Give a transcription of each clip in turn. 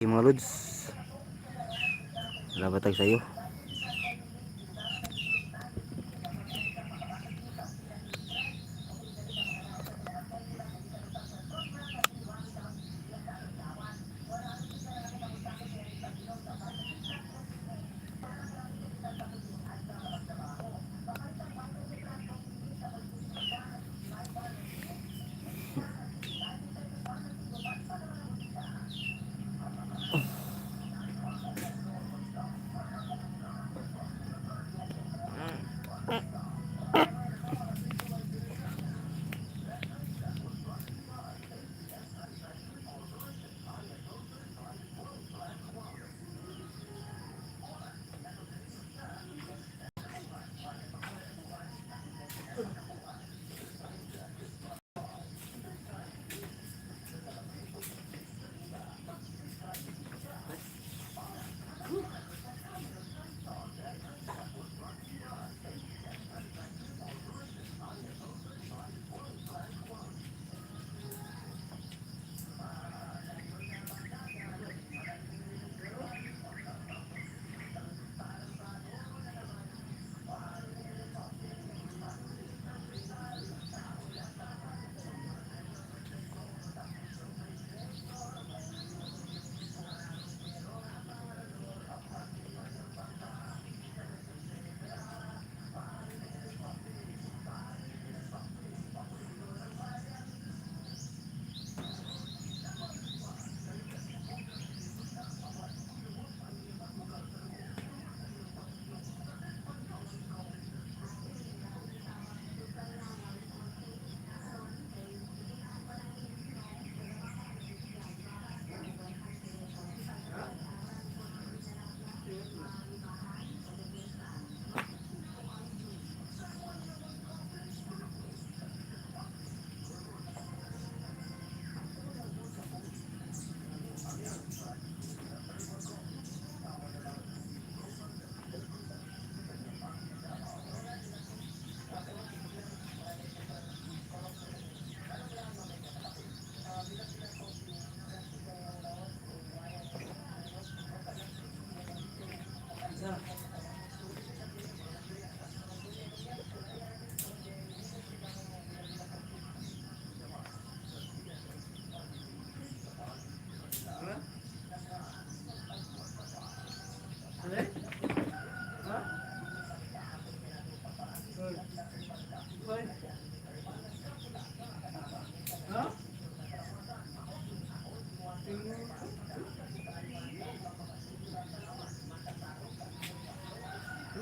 Mga lods. Wala ba tag sayo?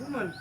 Human.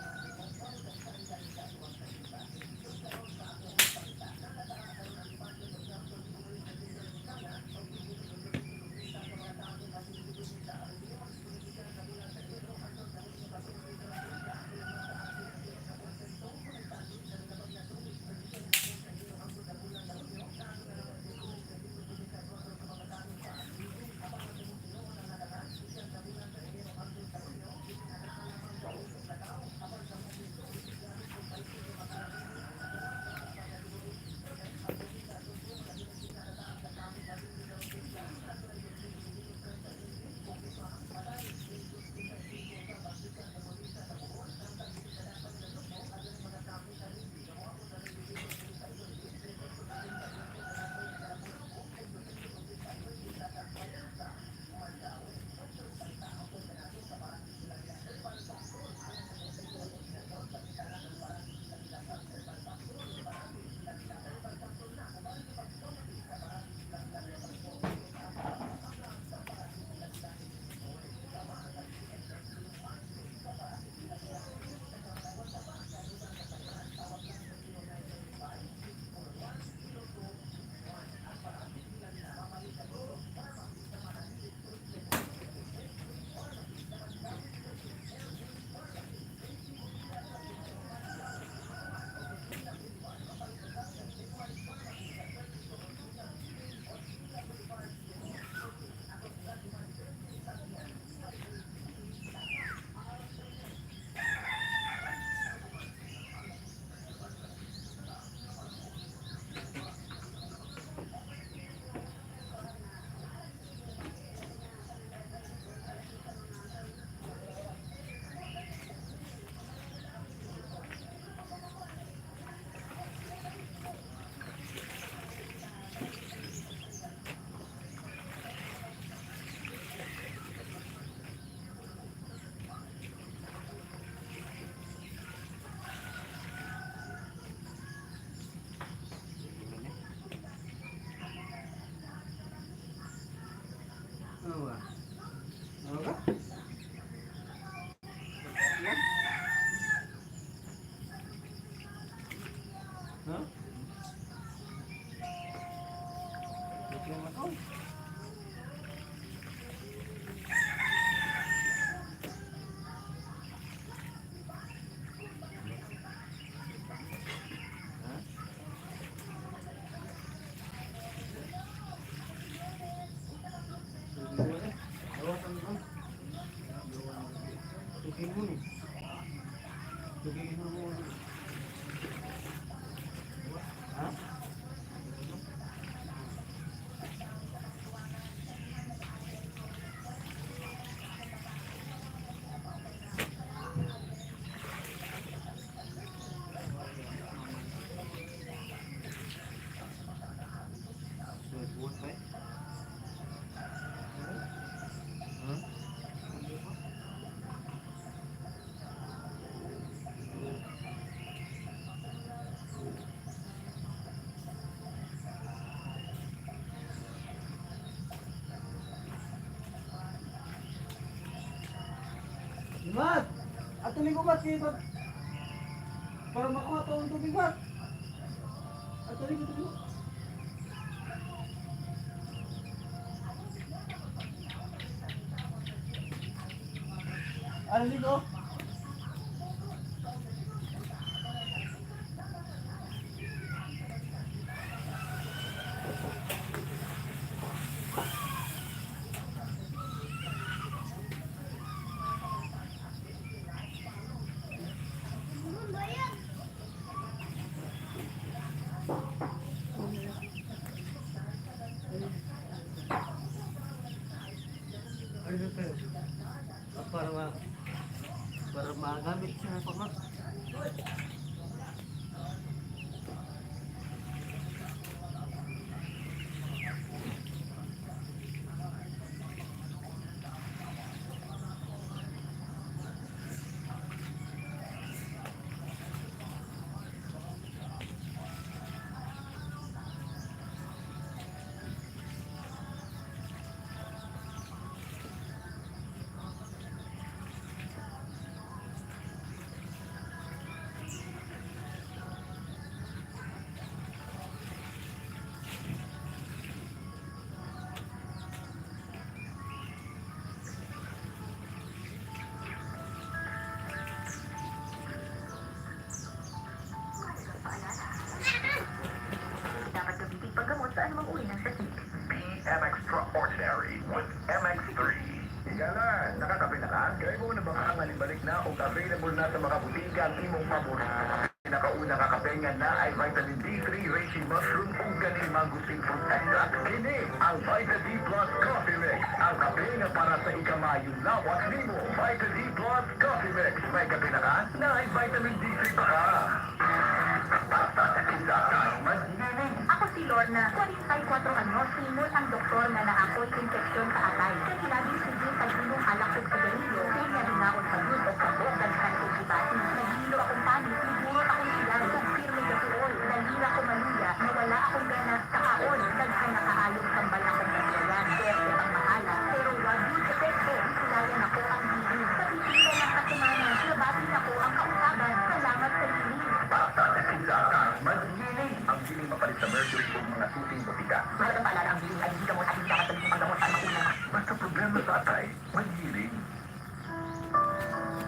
Ano ka? Ha? Okay naman ako. Ha? Tugin mo ni. Tugin mo. Ha? So, buhat pa eh. Ha? Mat! Ato ligo, Mat, kay para makuha to ang tubig, Mat. Ato ligo, tubig. Ano ligo? Ano kayo? Para magamit siya pa, Mat. Dapat gamitin paggamot sa anumang uri ng sakit. Be M Extraordinary with MX3. Higala, nakakape na ka? Kaya mo na baka ang alibalik na o available na sa mga butika ang imong paborito. Pinakauna nga kape nga na ay vitamin D3 reishi mushroom ug ganing mangosteen fruit extract. Kini ang Vita D Plus Coffee Mix. Ang kape nga para sa ikamayong lawas nimo. Vita D Plus Coffee Mix. May kape na ka? Na ay vitamin D3 pa ka. Basta sa pizza, magninig. Ako si Lorna, 44 anyos, ingon ang doktor nga naakoy infeksyon sa atay. Kay labing sige pag-inom alak ug sigarilyo, kay ringaon sa yun o kabok, daghan og gibati. Naghilo akong panit, nigurot akong siyang, ug pirmi gatuol. Nalira ko maluya, nawala akong gana sa kaon. Daghan na kaayong tambal akong naglayan. Swerte ang mahala, pero wag yun epekto. Sulayan ako ang hiling. Sa pipila ng kasumanan, nabati nako ang kausaban. Salamat sa hiling. Basta sa pizza, magninig. Ang giling mapalit sa mercury ug mga suting botika. Mahalagang paalala, ang hiling ay hindi gamot at hindi dapat gamitin panggamot sa anumang uri ng Basta problema sa atay, magnilig.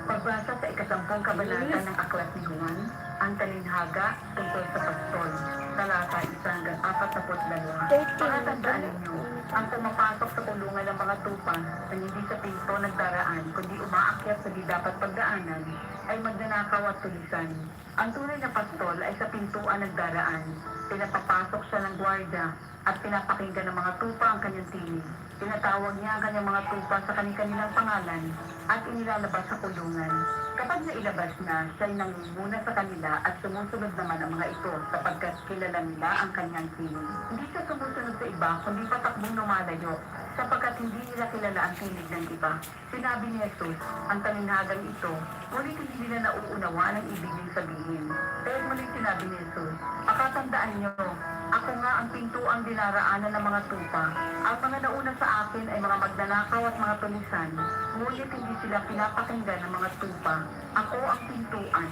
Pagbasa sa 10 kabanata ng Aklat ni Juan, ang talinhaga tungkol sa pastol, talata 1 hanggang 42. Pakatandaan ninyo, ang pumapasok sa kulungan ng mga tupa na hindi sa pinto nagdaraan, kundi umaakyat sa di dapat pagdaanan, ay magnanakaw at tulisan. Ang tunay na pastol ay sa pintuan nagdaraan. Pinapapasok siya ng gwardiya at pinapakinggan ng mga tupa ang kanyang tinig. Tinatawag niya ang kanyang mga tupa sa kanilang pangalan at inilalabas sa kulungan. Kapag nailabas na, siya'y nangunguna sa kanila at sumusunod naman ang mga ito sapagkat kilala nila ang kanyang tinig. Hindi siya sumusunod sa iba, kundi patakbong lumalayo sapagkat hindi nila kilala ang tinig ng iba. Sinabi ni Jesus ang talinhagang ito, ngunit hindi nila nauunawaan ang ibig niyang sabihin. Kaya muling sinabi ni Jesus, "Pakatandaan niyo, Ako nga ang pintuang dinaraanan ng mga tupa. Ang mga nauna sa akin ay mga magnanakaw at mga tulisan, ngunit hindi sila pinapakinggan ng mga tupa. Ako ang pintuan.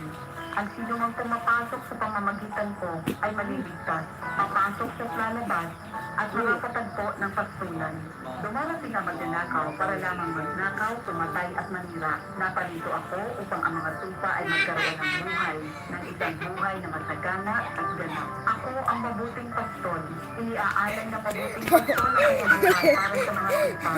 Ang sino mang pumapasok sa pamamagitan ko ay maliligtas. Papasok siya at lalabas at makakatagpo ng pastulan. Dumarating ang magnanakaw para lamang magnakaw, pumatay at manira. Naparito ako upang ang mga tupa ay magkaroon ng buhay, ng isang buhay na masagana at ganap. Ako ang mabuting pastol. Iniaalay ng mabuting pastol ang kanyang buhay para sa mga tupa.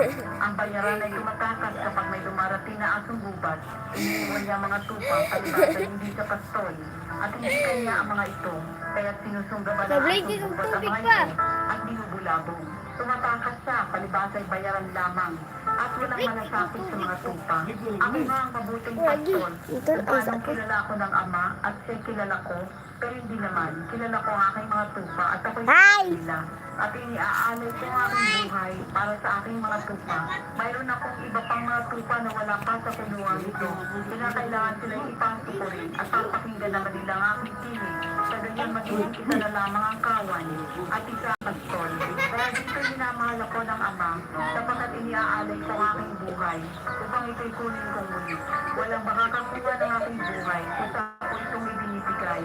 Ang bayaran ay tumatakas kapag may dumarating na asong gubat. Iniiwan niya ang mga tupa palibhasa hindi sa pastol at hindi kanya ang mga ito. Kaya't sinusunggaban ng Sablay, asong di kong gubat ang tubig mga pa. ito at binubulabog. Tumatakas siya, palibhasa ay bayaran lamang at walang malasakit sa mga tupa. Ako nga ang mabuting Lagi. pastol. Ito Kung ang paano sakit. kilala ako ng Ama at siya kilala ko, pero hindi naman. Kilala ko ang aking mga tupa at ako'y Hi! kilala nila. At iniaalay ko ang aking buhay para sa aking mga tupa. Mayroon akong iba pang mga tupa na wala pa sa kulungan ito. Kinakailangan silang ipasok ko rin at papakinggan naman nila ang aking tinig. Sa ganyan magiging isa na lamang ang kawan at isa ang pastol. Dahil dito minamahal ako ng Ama sapagkat iniaalay ko ang aking buhay upang ito'y kunin kong muli. Walang makakakuha ng aking buhay kung sa ako itong ibinibigay.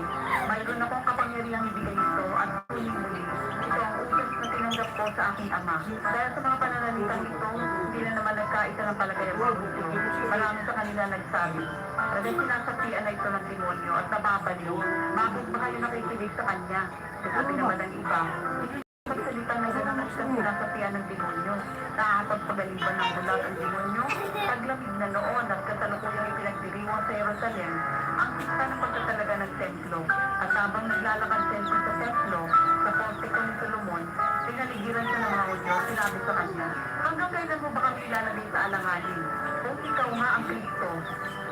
Mayroon akong kapangyarihang ibigay ito at kunin muli. Ito ang utos na tinanggap ko sa aking Ama. Dahil sa mga pananalitang ito, hindi na naman nagkaisa ng palagay ang mga Hudyo. Marami sa kanila nagsabi, "Dahil sinasapian na ito ng demonyo at nababaliw, bakit ba kayo nakikinig sa kanya?" Sabi naman ng iba, "Hindi magsalita na ganun at siyang sinasapian ng demonyo. Nakakapagpagaling ba ng bulag ang demonyo?" Taglamig na noon at kasalukuyang ipinagdiriwang sa Jerusalem ang pista ng pagtatalaga ng templo. At habang naglalakad si Jesus sa templo, sa portiko ni Solomon, pinaligiran siya ng mga Hudyo at sinabi sa kanya, "Hanggang kailan mo ba kami ilalagay sa alanganin? Kung ikaw nga ang Kristo,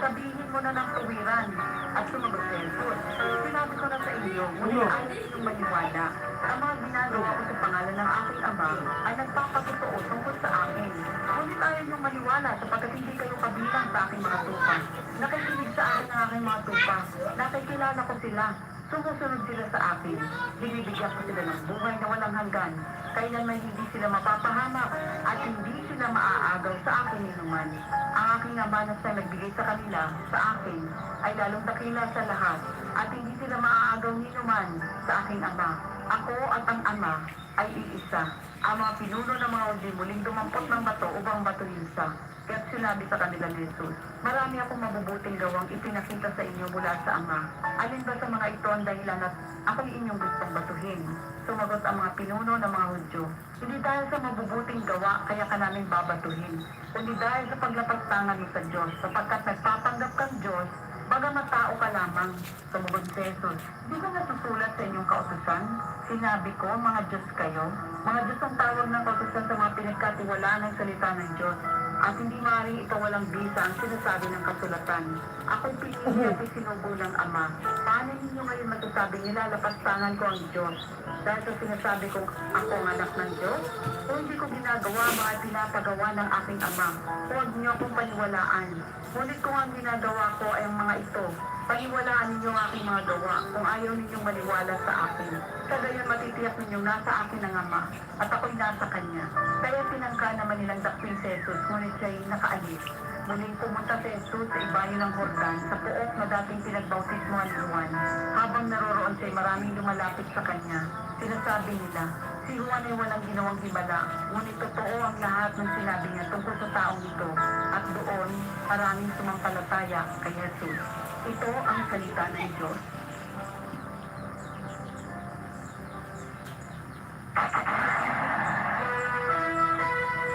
sabihin mo na ng tuwiran." At sumagot si Jesus, "Sinabi ko na sa inyo, ngunit ayaw ninyong maniwala. Ang mga ginagawa ko sa pangalan ng aking Ama ay nagpapatotoo tungkol sa akin. Ngunit ayaw niyong maniwala sapagkat hindi kayo kabilang sa aking mga tupa. Nakikinig sa akin ang aking mga tupa. Nakikilala ko sila. Sumusunod sila sa akin. Binibigyan ko sila ng buhay na walang hanggan. Kailanman hindi sila mapapahamak at hindi sila maaagaw sa akin ninuman. Ang aking Ama na siya nagbigay sa kanila, sa akin, ay lalong dakila sa lahat at hindi sila maaagaw ninuman sa aking Ama. Ako at ang Ama ay iisa." Ang mga pinuno ng mga Hudyo muling dumampot ng bato upang batuhin siya. Kaya't sinabi sa kanila ni Jesus, "Marami akong mabubuting gawang ipinakita sa inyo mula sa Ama. Alin ba sa mga ito ang dahilan at ako'y inyong gustong batuhin?" Sumagot ang mga pinuno ng mga Hudyo, "Hindi dahil sa mabubuting gawa kaya ka namin babatuhin, kundi dahil sa paglapastangan mo sa Diyos, sapagkat nagpapanggap kang Diyos, bagamat tao ka lamang." Sumugot si Jesus, "Di ba nasusulat sa inyong kautusan? Sinabi ko, mga Diyos kayo"? Mga Diyos ang tawag ng kautusan sa mga pinagkatiwalaan ng salita ng Diyos. At hindi maaaring ikawalang bisa ang sinasabi ng kasulatan, "Ako'y pinili at isinugo ng Ama." Paano ninyo ngayon masasabing nilalapastangan ko ang Diyos dahil sa sinasabi kong ako ang anak ng Diyos? Kung hindi ko ginagawa ang mga pinapagawa ng aking Ama, huwag niyo akong paniwalaan. Ngunit kung ang ginagawa ko ay ang mga ito, paniwalaan ninyo ang aking mga gawa kung ayaw ninyong maniwala sa akin. Sa gayon matitiyak ninyong nasa akin ang Ama at ako'y nasa Kanya." Kaya tinangka naman nilang dakpin si Jesus, ngunit siya'y nakaalis. Muling pumunta si Jesus sa ibayo ng Hordan, sa pook na dating pinagbautismuhan ni Juan. Habang naroroon siya, maraming lumalapit sa kanya. Sinasabi nila, "Si Juan ay walang ginawang himala, ngunit totoo ang lahat ng sinabi niya tungkol sa taong ito." At doon, maraming sumampalataya kay Jesus. Ito ang salita ng Diyos.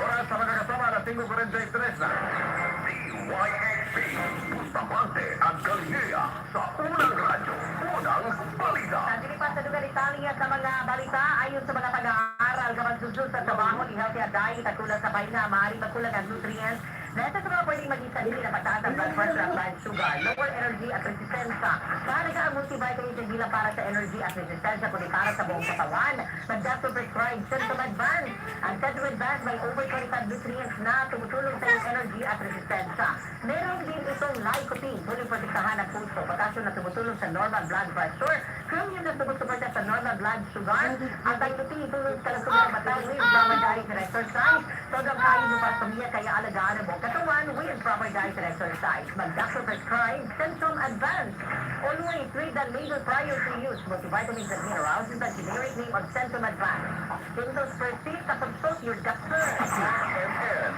Oras sa mga kasama, alas 5:43 na. DYXP, Bustamante at Galilea sa unang radyo, unang balita. Nandito pa sa lugar Italia sa mga balita ayon sa mga pag-aaral kapag susod sa trabaho ni healthy diet at kulang sa pahinga, maaaring magkulang ang nutrients. Na isa sa mga pwedeng maging sanhi na pataas ang blood pressure at blood sugar, lower energy at resistensya. Mahalaga ang multivitamins hindi lang para sa energy at resistensya, kundi para sa buong katawan. Mag-doctor prescribed Centrum Advance. Ang Centrum Advance may over 25 nutrients na tumutulong sa iyong energy at resistensya. Meron din itong lycopene, tulong protektahan ang puso, potassium na tumutulong sa normal blood pressure, chromium na sumusuporta sa normal blood sugar, at lycopene tulong sa kalusugan ng mata with proper diet and exercise. Sobrang kaya mo pa sa pamilya, kaya alagaan ang buong katawan with proper diet and exercise. Mag-doctor prescribed Centrum Advance. Always read the label prior to use. Multivitamins and minerals is the generic name of Centrum Advance. Symptoms persist, consult your doctor. MN,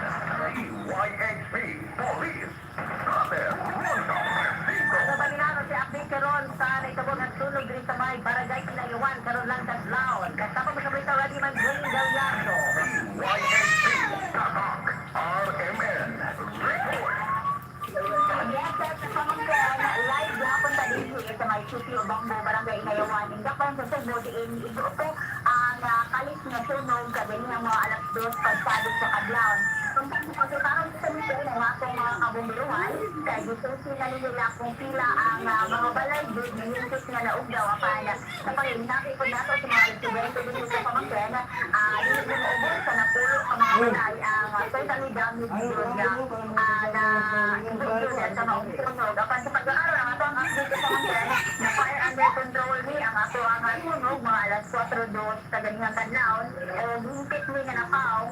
DYXP, Police, Robert Punto. Sa Balilano, si update karon sa naitabog ang sunog diri sa may Barangay Inayawan karon lang kadlawon. Kasama mo sa balita ready man Jane Gallardo. DYXP, Tatak, RMN, Report. Yes, sa pamangkin, live gihapon ta diri sa may Sitio Bambo, Barangay Inayawan. Indakpan sa Cebu, diin igo po ang kalis nga sunog kaganihang mga 2:00 pagsabit sa kadlawon. Kung pagpapagkaroon sa nito ng atong mga kabumbiruhan, kay gisusi na nila kung pila ang mga balay gud nihingkit nga naugdaw apan sa pag-inaki po nato sa mga residente dito sa pamangkin, dili mo maubos sa 10 ka mga balay ang totally damaged gyud nga na gyud sa maong sunog. Apan sa pag-aaral ang atong update sa pamangkin na fire under control ni ang ato ang sunog mga 4:02 sa ganihang kadlawon o hingpit ni nga napaong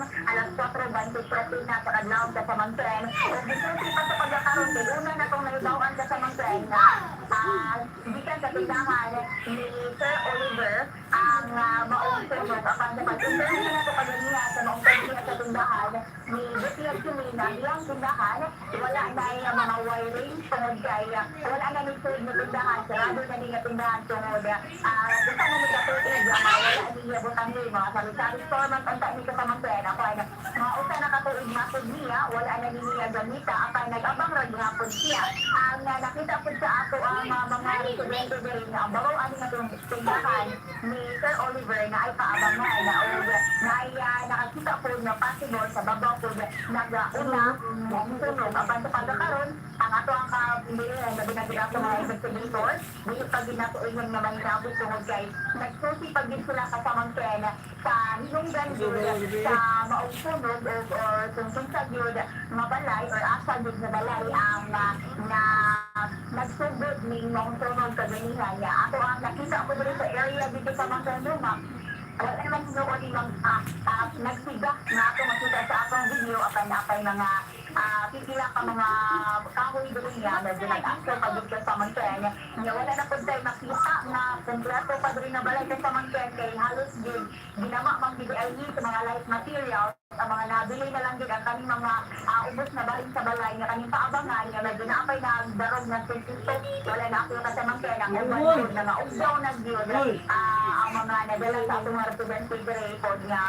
4:27 na sa kadlawon sa pamangkin. O gisulti pa sa pagkakaroon kay una na itong nahibaw-an sa pamangkin na gikan sa tindahan ni Sir Oliver ang maong sunog. Apan sa pag-interview na ito kaganiha sa maong pagkiya sa tindahan ni Gutierrez Sumi na iyang tindahan wala na yung mga wiring tungod kay wala na ni sud na tindahan, sarado na ni nga tindahan tungod usa na ni katuig ang wala niya butang ni mga sari-sari store man unta ni kasamangkwen. Ako ay mga usa na katuig masud niya wala na ni niya gamita apan nag-abang ra gihapon siya. Ang nakita pud sa ato ang mga residente diri nga ang babaw ani nga tindahan ni Sir Oliver na ay paabangan na og na ay nakakita po na possible sa babaw po nagauna ang sunog. Apan sa pagkakaroon ang ato ang kapilihan na binagyan sa mga investigators dili pa ginato ingon nga mahinabot tungod kay nagsusi pag gid sila kasamang tren sa hinungdan gyud sa maong sunog o or kung kinsa gyud nga balay or asa gyud nga balay ang na nagsugod ning maong sunog kaganihan niya. Ato ang nakita ko diri sa area dito sa Mangkanuma, wala naman hinuon imong nagsiga na ato makita sa atong video apan apay mga pipila ka mga kahoy diri nga medyo nag-after pa gid ka sa Mangken nga wala na pud tay makita nga kompleto pa diri na balay sa Mangken kay halos gid ginama man gid ay sa mga light materials ang mga nabili na lang gid ang kaning mga ubos na balin sa balay nga kaning paabangan nga medyo naapay na darog na 22. Wala na ako ka sa Mangken ang uban jud na nga ugdaw na gyud ang mga nadala sa atong mga residente diri pod nga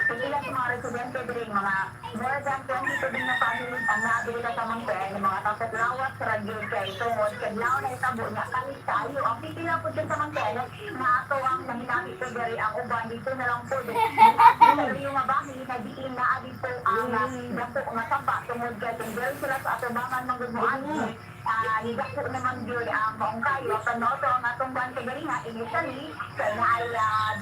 pila sa mga residente diri, mga more than 22 din na families ang naabili ka sa Mangken, mga tapos lawas ra gyud kay tungod kadlaw na itabo nga kalit kaayo ang pipila pod sa Mangken nga ato ang nahinami ko diri. Ang uban dito na lang pod sa yung nga bahin na diin naa dito ang dako nga sapa tungod kay kung diri sila sa atubangan man gud mo ani nidako naman gyud ang maong kayo. Apan mao to ang atong buwan kay galinga initially kay naay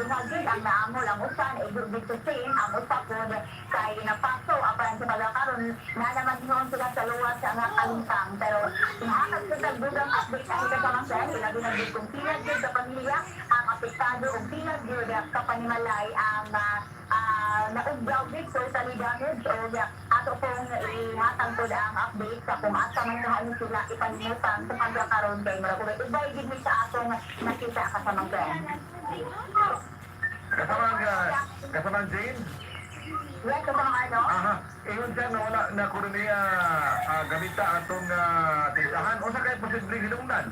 duha gyud ang naamol, ang usa na igurgid to same, ang usa pod kay napaso. Apan sa pagkakaroon na naman hinuon sila sa luwas sa nga kalintang, pero ihatag sa dugang update ang kasamang sa labi na gyud kung pila gyud sa pamilya ang apektado o pila gyud ka panimalay ang naugdaw gyud, totally damaged. O ato pong ihatag pod ang update sa kung asa man na sila ipalimutan sa pagkakaroon kay mura kung ubay gid mi sa atong nakita kasamang kaya. Kasamang Jane? Yes, kasamang ano? Aha, ingon siya na wala na kuno niya gamita atong tindahan. Unsa kay posibleng hinungdan?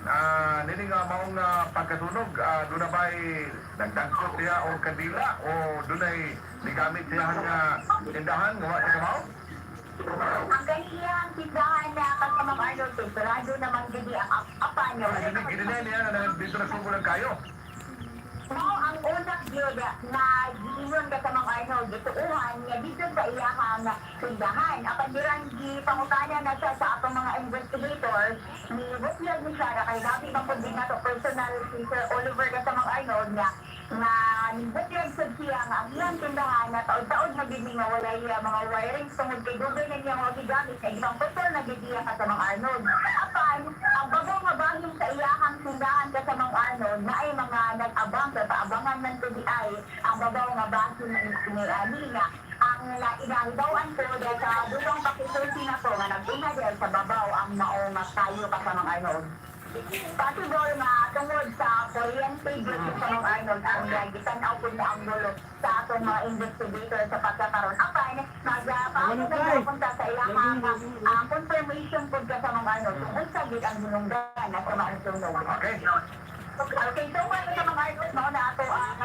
Nini nga maong pagkasunog, doon na ba'y nagdagkot siya o kandila o dunay nigamit siya nga tindahan nga wa siya kamao? Ang kaniyang tindahan na kasamang Arnold, kay sarado naman gid ang apan niya. Wala na Gini niya na dito nagsugod ang kayo. Mao ang unang gyud na giingon kasamang Arnold, gituuhan nga dito sa iyahang tindahan. Apan diran gipangutana na siya sa atong mga investigator, ni butyag ni siya na kay dati pa pud din nato personal si Sir Oliver, kasamang Arnold, nga nga nibutyag sad siya nga ang iyang tindahan na taod-taod na gid ni nga walay mga wirings tungod kay dugay na niya mga gigamit sa ibang putol na gid niya, kasamang Arnold. Apan ang babaw nga bahin sa iyahang tindahan, kasamang Arnold, na ay mga nag-abang sa paabangan ng TBI ang babaw nga bahin ni niya ang inahibaw-an ko dahil sa dugang pakisulti na to nga nag-una dahil sa babaw ang maong kayo, kasamang Arnold. Possible nga tungod sa kuryente gyud, kasamang Arnold, ang gitan-aw pud na ang dulo sa atong mga investigator sa pagkakaroon. Apan magpaano na punta sa ilahang confirmation pud, kasamang Arnold, kung unsa gid ang hinungdan na sa maong sunog. Okay, so far, kasamang Arnold, mao na ato ang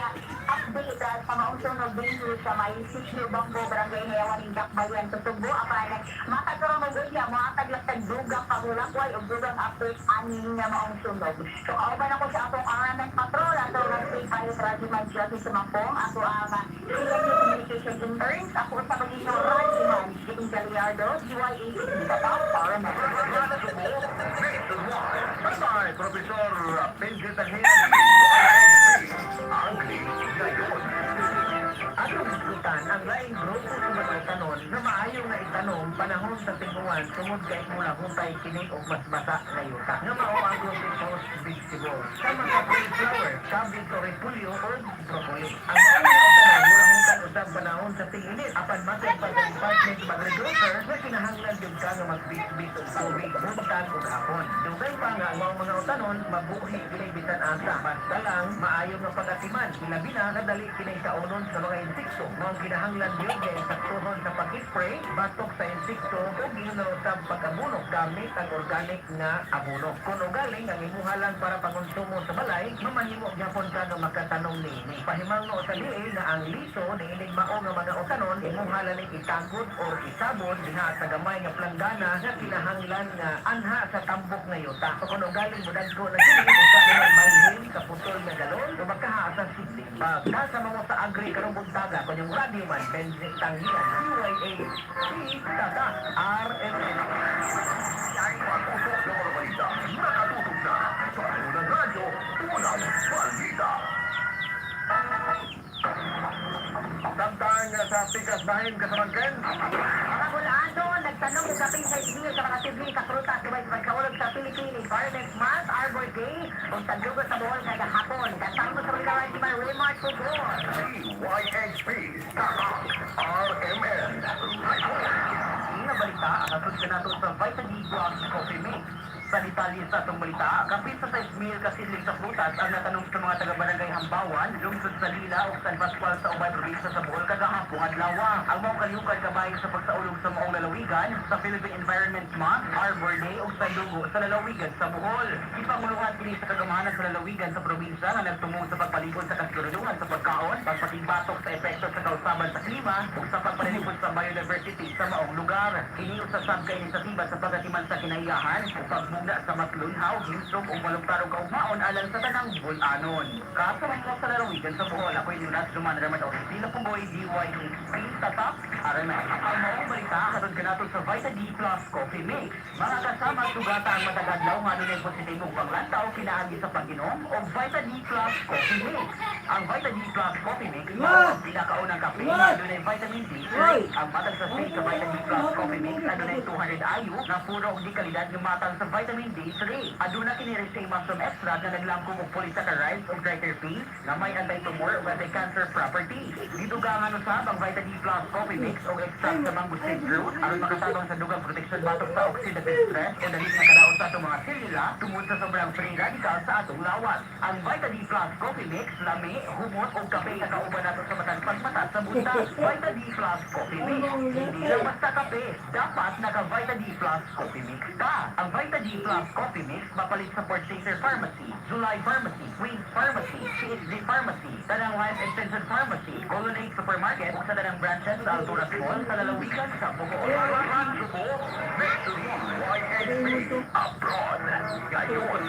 update sa maong sunog dinhi sa may Sitio Banggo, Barangay Nayawan, Dakbayan sa Sugbo. Apan makakaroon og unya mohatag lang tag dugang pagulakway og dugang update ani nga maong sunog. So kauban ako sa atong RMN Patrol, ato ang State Pilot Rajiman Jesse Sumampong, ato ang CNU Communication Interns, ako sa magiging Rajiman Jane Gallardo, DYAC, Tatak, RMN. Bye-bye, Professor Benji Tanghian. Ang ngayon. Atong isgutan ang laing grupo sa mga utanon na maayo nga itanom panahon sa tinguan tungod kay mulahutay kini og mas basa nga yuta. Nga mao ang root vegetable. Sa mga cauliflower, cabbage o repolyo o broccoli. Ang mao nga utanon mulahutan usab panahon sa ting-init apan matod pa sa Department of Agriculture nga kinahanglan gyud ka nga magbisbis og tubig buntag ug hapon. Dugay pa nga ang maong mga utanon mabuhi kini bisan asa. Basta lang maayo nga pag-atiman, ilabi na nga dali kini kaunon sa mga insekto. Maong kinahanglan gyud kay saktuhon sa pag-spray batok sa insekto ug ginon usab pag-abono gamit ang organic nga abono. Kung ugaling ang imuha lang para pangonsumo sa balay, mamahimo gyapon ka nga makatanom niini. Pahimangno sa liin na ang liso niining mao nga mga utanon imuha lang ning itagod or isabon diha sa gamay nga planggana nga kinahanglan nga anha sa tambok nga yuta. So kung ugaling mudagko na kini, usa nimo balhin sa putol nga galon o makaha sa seedling bag. Nasa mga sa agri karong buntaga kon yung radio man Benji Tanghian, DYA C Tata RMN. Pag-usok ng mga balita, nakatutok na sa unang radyo, unang balita. Samtang sa pikas bahin kasamangken, Mga Bulano, nagtanong og kapin sa ismil sa mga sidling sa prutas subay sa pagkaulog sa Philippine Environment Month, Arbor Day, ug taglugo sa Bohol kada hapon. Kasama sa Balita si Raymart Pugor. DYHP, Tatak, RMN. Nga balita, hatod ka nato sa Vita D Plus Coffee Mix. Sa detalye sa atong balita, kapin sa 6 mil kasidling sa prutas ang natanong sa mga taga-barangay Hambawan, lungsod sa Lila ug San Pascual sa Ubay, probinsya sa Bohol kagahapon adlaw. Ang maong kalihukan kabahin sa pagsaulog sa maong lalawigan sa Philippine Environment Month, Arbor Day ug sa dugo sa lalawigan sa Bohol. Gipanguluhan kini sa kagamahanan sa lalawigan sa probinsya nga nagtumong sa pagpalikod sa kasiguraduhan sa pagkaon, pagpakigbatok sa epekto sa kausaban sa klima ug sa pagpanalipod sa biodiversity sa maong lugar. Kini usa sab ka inisyatiba sa pagatiman sa kinaiyahan ug pagbugna sa mas lunhaw, himsog ug malugtarong kaugmaon alang sa tanang Bol-anon. Kasama mo sa lalawigan sa Bohol, ako'y Leonard Duman Raman Orsila Pugoy, DYHP, Tatak, RMN. Ang maong balita, hatod kanato sa Vita D Plus Coffee Mix. Mga kasama, sugata ang matag adlaw nga adunay positibong panglantaw pinaagi sa pag-inom og Vita D Plus Coffee Mix. Ang Vita D Plus Coffee Mix mao ang pinakaunang kape nga adunay vitamin D3. Ang matag sa sa Vita D Plus Coffee Mix adunay 200 IU na puro og di kalidad nga matang sa vitamin D3. Aduna kini reishi mushroom extract nga naglangkom og polysaccharides ug triterpenes na may anti-tumor ug anti-cancer properties. Gidugangan usab ang Vita D Plus Coffee Mix og extract sa mangosteen fruit aron makatabang sa dugang proteksyon batok sa oxidative stress o dali nga kadaot sa atong mga selula tungod sa sobrang free radical sa atong lawas. Ang Vita D Plus Coffee Mix lami, humot og kape nga kauban nato sa matag pagmata sa buntag. Vita D Plus Coffee Mix. Hindi lang basta kape, dapat naka Vita D Plus Coffee Mix ka. Ang Vita D Plus Coffee Mix mapalit sa Port Chaser Pharmacy, July Pharmacy, Queens Pharmacy, CHD Pharmacy, Tanang Life Extension Pharmacy, Colonnade Supermarket ug sa tanang branches sa Alturas Mall sa lalawigan sa Bohol. Radyo mo, Nationwide YXP, abroad, ngayon.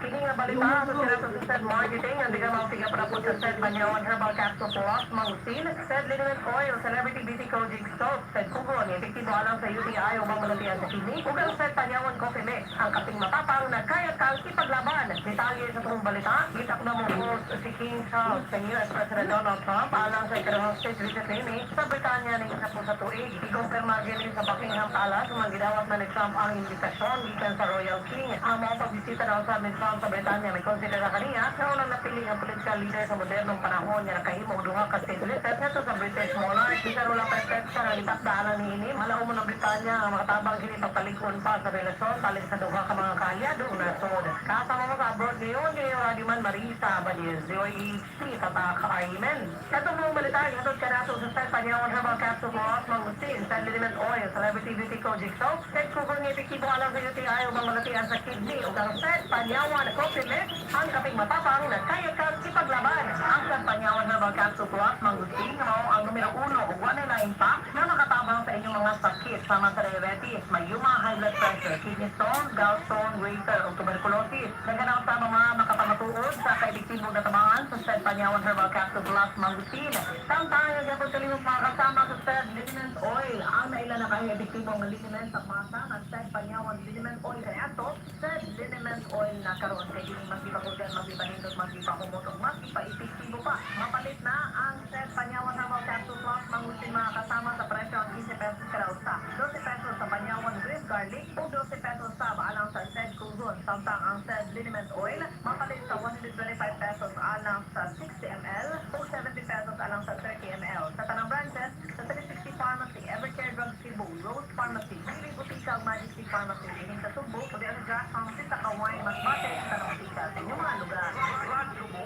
Kini nga balita sa sila sa SED Marketing, ang diga mao para po sa SED Banyawan Herbal Capsule Plus, Mangustin, SED Liniment Oil, Celebrity Beauty Kojic Soap, SED Kugon, epektibo alang sa UTI o balatian sa kidney, ug ang SED Panyawan Coffee Mix, ang kaping matapang na kaya kang ipaglaban. Detalye sa atong balita, gitak na mo host si King Charles sa US President Donald Trump alang sa ikaduhang state visit niini sa Britanya ning isa po sa tuig. Ikumpirma gini sa Buckingham Palace nga gidawat na ni Trump ang imbitasyon gikan sa Royal King. Ang mga pagbisita na usab ni Trump sa Britanya may konsidera kaniya na unang napili ang political leader sa modernong panahon nga nakahimo og duha ka state visit ngadto sa British monarch. Bisan wala pa petsa nga gitakdaan niini, malaumo ng Britanya ang makatabang kini pagpalig-on pa sa relasyon palit sa duha ka mga kaalyado nasod. Kasama mo sa abroad ngayon, ngayon Radio Man Marisa Abanez, DOEHC, Tatak Amen. Katong mga balita, hatod ka nato sa SED Panyawan Herbal Capsule Plus, Mangustin, SED Liniment Oil, Celebrity Beauty Kojic Soap, SED Kugon nga epektibo alang sa UTI o balatian sa kidney, ug ang SED Panyawan Coffee Mix, ang kaping matapang na kaya kang ipaglaban. Ang SED Panyawan Herbal Capsule Plus, Mangustin, mao ang numero uno ug wala lain pa na makatabang sa inyong mga sakit sama sa diabetes, mayuma, high blood pressure, kidney stone, gallstone, goiter, ug tuberculosis. Naganaw sa mga makapamatuod sa kaepektibong natabangan sa SED Panyawan Herbal Capsule Plus Mangustin. Samtang gyapon kalimot mga kasama sa SED Liniment Oil. Ang naila na kayo epektibong liniment sa masa nga SED Panyawan Liniment Oil kay ato, SED Liniment Oil na karon kay dili mas gipakurgan, mas gipanindot, mas gipahumot ug mas gipa-epektibo pa. Mapalit na ang SED Panyawan Herbal Capsule Plus Mangustin, mga kasama, sa presyo ang 15 pesos kada usa. 12 pesos sa Panyawan Green Garlic o 12 pesos sa alang sa SED Kugon. Samtang ang SED Liniment Oil mapalit sa 125 pesos alang sa 60 ml o 70 pesos alang sa 30 ml. Sa tanang branches, sa 360 Pharmacy, Evercare Drug Cebu, Rose Pharmacy, Mili Botika, Majesty Pharmacy, dinhi sa Sugbo, o di ang Jack Pharmacy sa Kawayan, Masbate, sa tanang botika sa inyong mga lugar. Radyo mo,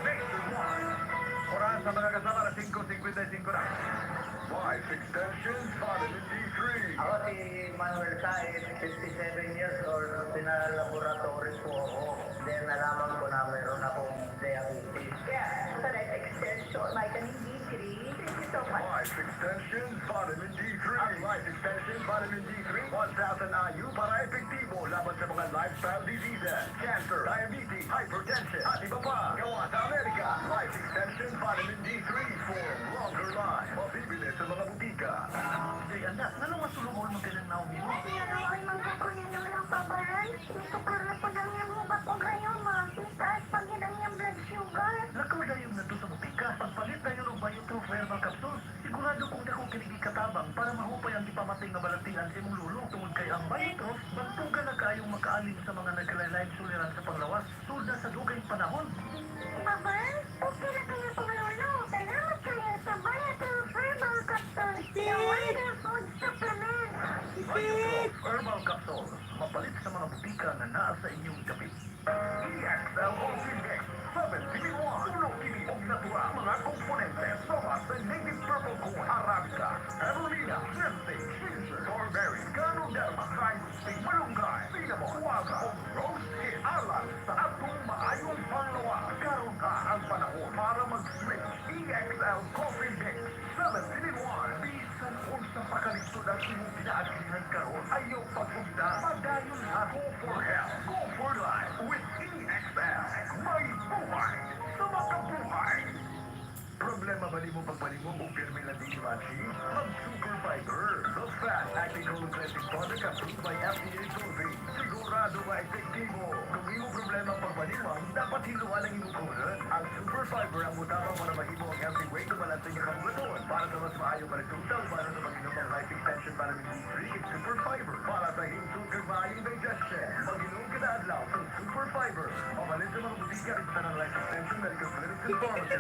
Nationwide. Oras sa mga kasama na 5:55 na. Life Extension Vitamin D3. Ako si Manuel Saez, 57 years old, pinalaboratory po ako. Then nalaman ko na meron akong diabetes. Kaya sa Life Extension, Vitamin D3. Thank you so much. Life Extension Vitamin D3. Ang Life Extension Vitamin D3, 1,000 IU para epektibo laban sa mga lifestyle diseases, cancer, diabetes, hypertension, at iba pa. Gawa sa Amerika. Life Extension Vitamin D3 for longer life. Mabibili sa mga butika. Ay anak, ngano masulubol mo ganang Naomi mo? Pero ay magkukunin naman ang pabaran. Mitukar na po ang iyang hubak o gayuma. Mitaas pag yun ang iyang blood sugar. Lakaw dayon na sa butika. Pagpalit dayon og Biotroph Herbal Capsules, sigurado kung dako kini katabang para mahupay ang gipamatay nga balatian sa imong lulo. Tungod kay ang Biotroph, bantugan na kaayong makaalin sa mga nagkalain suliran sa panglawas, sulda sa dugay panahon. Babaran, okay na kayo pang lolo. Salamat kayo sa Biotroph Herbal Capsules. The Wonder Food Supplement. Biotroph Herbal Capsules, mapalit sa mga butika nga naa sa inyong dapit. EXL Mix 7 in 1. Puno kini og natural mga komponente sama sa native purple corn, arabica, spirulina, ginseng, ginger, strawberry, ganoderma, mangosteen, malunggay, cinnamon, guava, ug rose hip alang sa atong maayong panglawas. Karon na ang panahon para mag-switch. EXL Coffee Mix 7 in 1. Bisan unsa pa kalisod ang imong ginaaghihan karon, ayaw paghugna. Padayon ha. Go for health. Go for life with EXL. May buhay sa makabuhay. Problema ba nimo pagbalingog o pirmi lang di Machi? Mag-Super Fiber. The fast-acting colon cleansing product approved by FDA Philippines. Sigurado ba epektibo? Kung imong problema ang pagbalingwang, dapat hiluan ang imong colon. Ang Super Fiber ang mutabang para mahimo ang healthy way to balance ang kabulaton. Para sa mas maayong resulta, para sa pag-inom ng Life Extension Vitamin D3 at Super Fiber. Para sa himsog kag maayong digestion, mag-inom kada adlaw sa Super Fiber. Mamalit sa mga butika at sa ng Life Extension Medical Clinics and Pharmacy.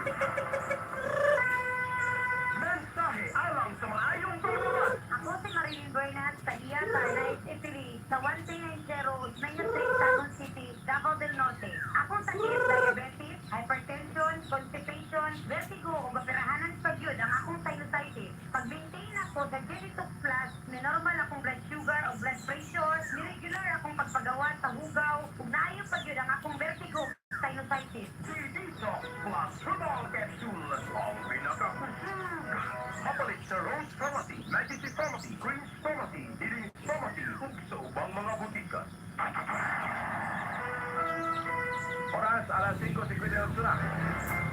Mensahe alang sa maayong panglawas. Ako si Marilyn Bernat sa Iyata, Nice Italy, sa 1390 Main Street, Tagum City, Davao del Norte. Akong sakit, diabetes, hypertension, constipation, vertigo, ug operahanan pa gyud ang akong sinusitis. Pag-maintain ako sa Genitox Plus, ni normal akong blood sugar o blood pressure, ni regular akong pagpagawa sa hugaw, ug naayo pa gyud ang akong vertigo, sinusitis. Detox Plus Herbal Capsule ang pinakakusog. Mapalit sa Rose Pharmacy, Majesty Pharmacy, Queen's Pharmacy, Healing Pharmacy, ug sa ubang mga butika. Oras, alas 5:58 na.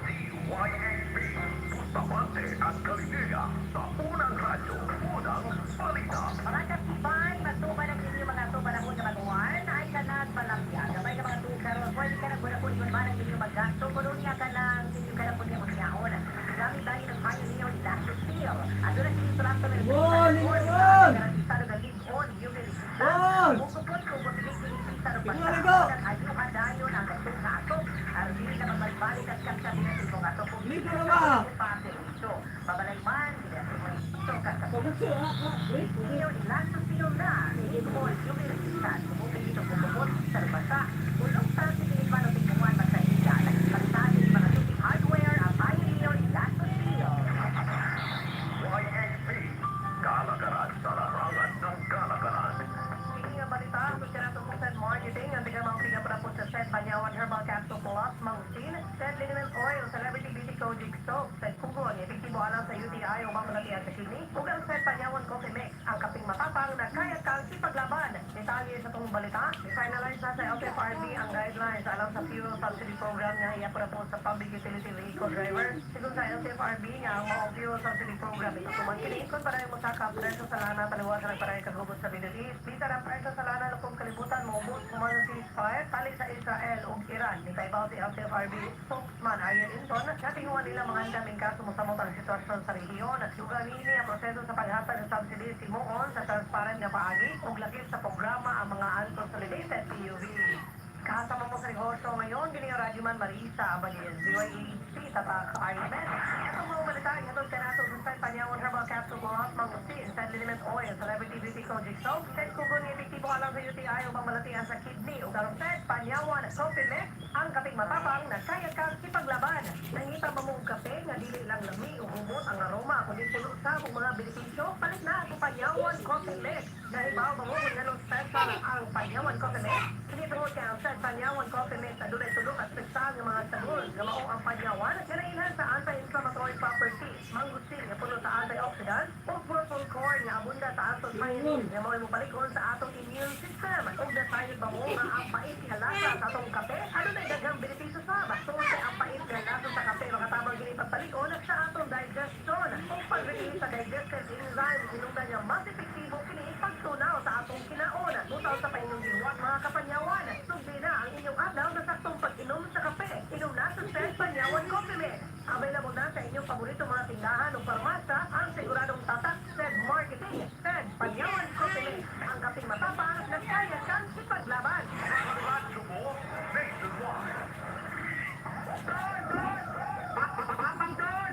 DYXB, Bustamante at Galilea sa unang radyo, unang balita. Mga katibay, magtuba ng inyong mga tuba na nga maguwan ay kanag balangya. Gabay ka mga tukaro, pwede ka nang bunapon yun ba ng inyong maggasto. Kuno niya ka ng inyong kanapon niya magyaon. Gamit tayo ng Pioneer Lacto Seal. At doon ang sinitulak sa Bon, bon! Garantizado na live-on, yung Bon! Bukod kung bumili sa Ligo, ligo! Ayuhan dayon ang gatong sa atop. Ardi na magbalik at kapsabi na imong atop. Ligo na ba? Pa-servisyo. Babalay man, ito ka Pagod siya, ah, ah, wait, wait. Iyo, nilasok na. Ikol, yung resistan. Kumupin ito kumupot sa basa. Ulong sa sikinipano tingkuan magsahiga. Nagpagsabi ng mga suking hardware ang Pioneer Lasso Seal. YXB, kalakaran sa larangan ng kalakaran. Sige nga balita, sustirato po sa marketing. Ang tiga mga tiga para po sa Set Panyawan Herbal Capsule Plus, Mangustin, Set Liniment Oil, Celebrity Beauty Kojic Soap, Set Kugon, epektibo alang sa UTI o mamalatian sa kidney, ug ang Set Panyawan Coffee Mix, ang kaping matapang na kaya kang ipaglaban. Detalye sa itong balita, i-finalize na sa LTFRB ang guidelines alang sa fuel subsidy program nga iya para po sa public utility vehicle driver. Sigon sa LTFRB nga ang mga fuel subsidy program ito kini kung para mo sa presyo sa lana taliwasan ang paray kagubot sa Middle East. Bisan ang presyo sa lana lupong kalibutan moubos human sa ceasefire tali sa Israel ug Iran. Nitaybaw si LTFRB spokesman Ariel Inton nga tinguan nila mga andaming kaso mosamot ang sitwasyon sa rehiyon. Dugang niini ang proseso sa paghatag sa subsidy simuon sa transparent nga paagi ug lakip sa programa ang mga unconsolidated PUV. Kasama mo sa negosyo ngayon, gini ang Radyoman Marisa Abaliz, DYAHC, Tatak Ironman. Itong mga balita, itong kanato sa Panyawan Herbal Capsule Plus, Mangustin, San Liniment Oil, Celebrity Beauty Kojic Soap, Set Kugon, epektibo alang sa UTI upang malatian sa kidney, ug ang Set Panyawan Coffee Mix, ang kaping matapang na kaya kang ipaglaban. Nangita ba mo og kape nga dili lang lami o humot ang aroma, kundi puno sa og mga benepisyo? Palit na ang Panyawan Coffee Mix. Nahibaw ba mo kung anong special ang Panyawan Coffee Mix? Kini tungod kay ang Set Panyawan Coffee Mix adunay tulo ka espesyal nga mga sabor nga mao ang Panyawan nga nailhan sa anti-inflammatory properties, mangustin nga puno sa antioxidant ug purple corn nga abunda sa anthocyanin nga mao'y mopalig-on sa atong immune system. Ug nasayod ba mo nga ang pait nga lasa sa atong kape adunay daghang benepisyo sab? Tungod kay ang pait nga lasa sa kape makatabang gini pagpalig-on sa atong digestion ug pag-release sa digestive enzyme hinungdan nga mas epektibo kini pagtunaw sa atong kinaon. Butaw sa painong gihuwat, mga kapanyawan. Sugdi na ang inyong adlaw sa saktong pag-inom sa kape. Inom na sa Set Panyawan Coffee Mix. Available na sa inyong paborito mga tindahan o parmasya ang siguradong tatak Set Marketing. Set Panyawan Coffee Mix. Ang kaping matapang na kaya kang ipaglaban. Radyo mo, nationwide.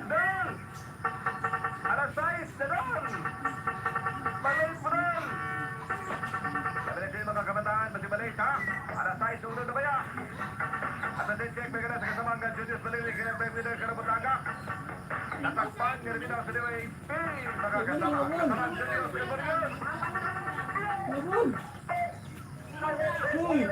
Dol! Alas 6 na dol! Malay po dol! Sabi na kayo mga kabataan, pati balik ha? Alas 6, uno na ba ya? At ang check, may sa kasamang Julius Balili, kaya may winner Karabutaga. Natakpan, nirmina sa Liway P. Mga kasama, kasamang Julius Gabriel. Labon! Uy! Oo,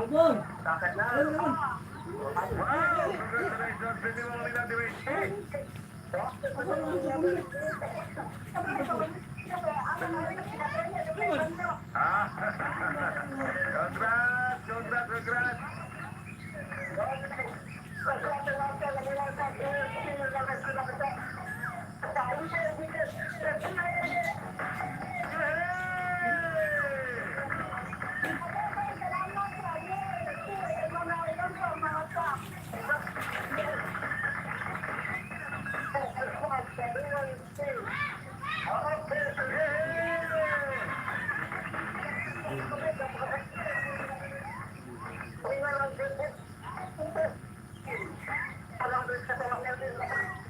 Labon! Labon, labon! Wow! Congratulations! Pwede mo ulit natin, wait. Ah! Congrats! Congrats! Congrats! Yay! Yay!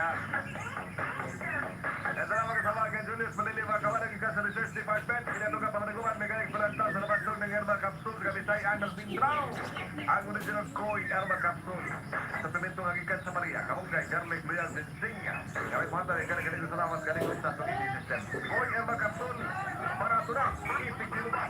Yan. Ito na mga kasama kay Julius Maliliwa, kawalan ka sa Research Department. Kinatuga pamanaguman, may palanta sa labansong ng Herbal Capsule sa Kabisayan ng Mindanao. Ang original Koi Herbal Capsule. Sa pimentong hagikan sa Maria, kamunggay, garlic, royal, ginseng. Kami po hanta, kani salamat, kani sa atong system. Koi Herbal Capsule, para ito na, epektibo ba?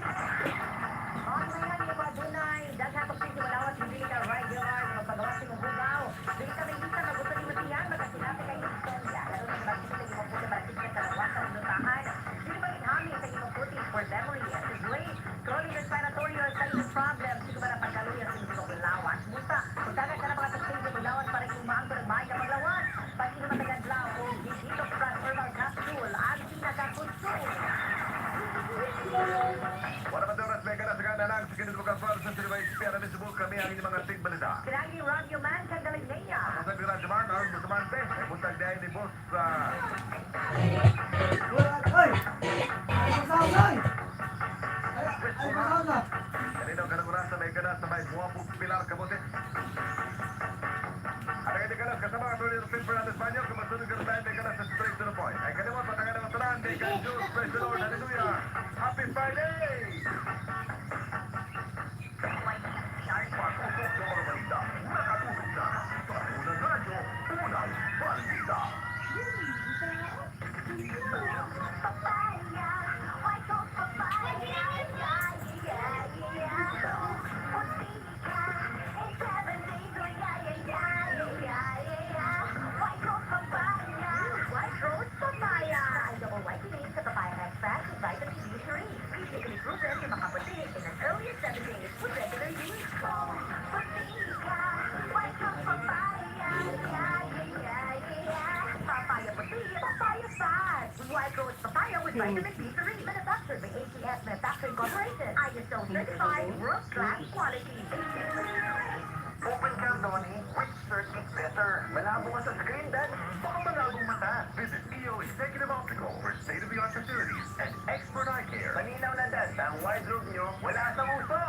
Online nga ba dunay daghan pag malawas dili ka regular nga pagawas imong bugaw. Dili ka may bisa magusto nimo siyan magkasinati kay istorya. Lalo na bakit sa imong puti batik sa lawas sa lutahan. Dili ba inhami sa imong puti for memory and display. Chronic respiratory or sinus problems, di ko ba napagkaluya sa imong lawas. Musta, kung dagat ka na mga tagsin sa lawas para imong maangko ng maay na paglawas. Pag inom ang tagadlaw o Detox Plus Herbal Capsule, ang pinakakusog. Wala pa oras, may ka na sa lang sa kinitubukan sa Silva Espera ni Cebu, kami ang inyong mga tigbalita. Pinagi Radio Man, Candelinia. Ako sa Radyo Man, Aaron Bustamante, ay buntag dahil ni Boss Ay! Ay, masaw na ay! Ay, ay, masaw na! Kanino ka ng may ka na sa may Buwapo Pilar Kamote. At ang ka na kasama ang Atty. Rufin Fernandez Banyo, kung masunod ka tayo, may ka na sa straight to the point. Ay kalimot, patangan ng tanan, may ka Diyos, praise the Lord, hallelujah! Happy Friday! Pag-usok sa mga balita, nakatutok na sa unang radyo, unang balita. Papaya, white gold papaya, yeah. Puti ka, in 7 days, oh yeah. White gold papaya, white rose papaya. Double whitening sa papaya extract with vitamin B3. Clinically proven na makaputi in as early as 7 days with regular use. Puti ka, white rose papaya, yeah. Papaya puti, papaya fast. White Rose Papaya with vitamin B3. Manufactured by ATS Manufacturing Corporation. ISO certified world-class quality. Open cam, Donnie. Which shirt is better? Malabo ka sa screen, Dad. Baka malabong mata. Visit EO Executive Optical for state-of-the-art facilities and expert eye care. Malinaw na, Dad, ang wardrobe nyo, wala sa uso.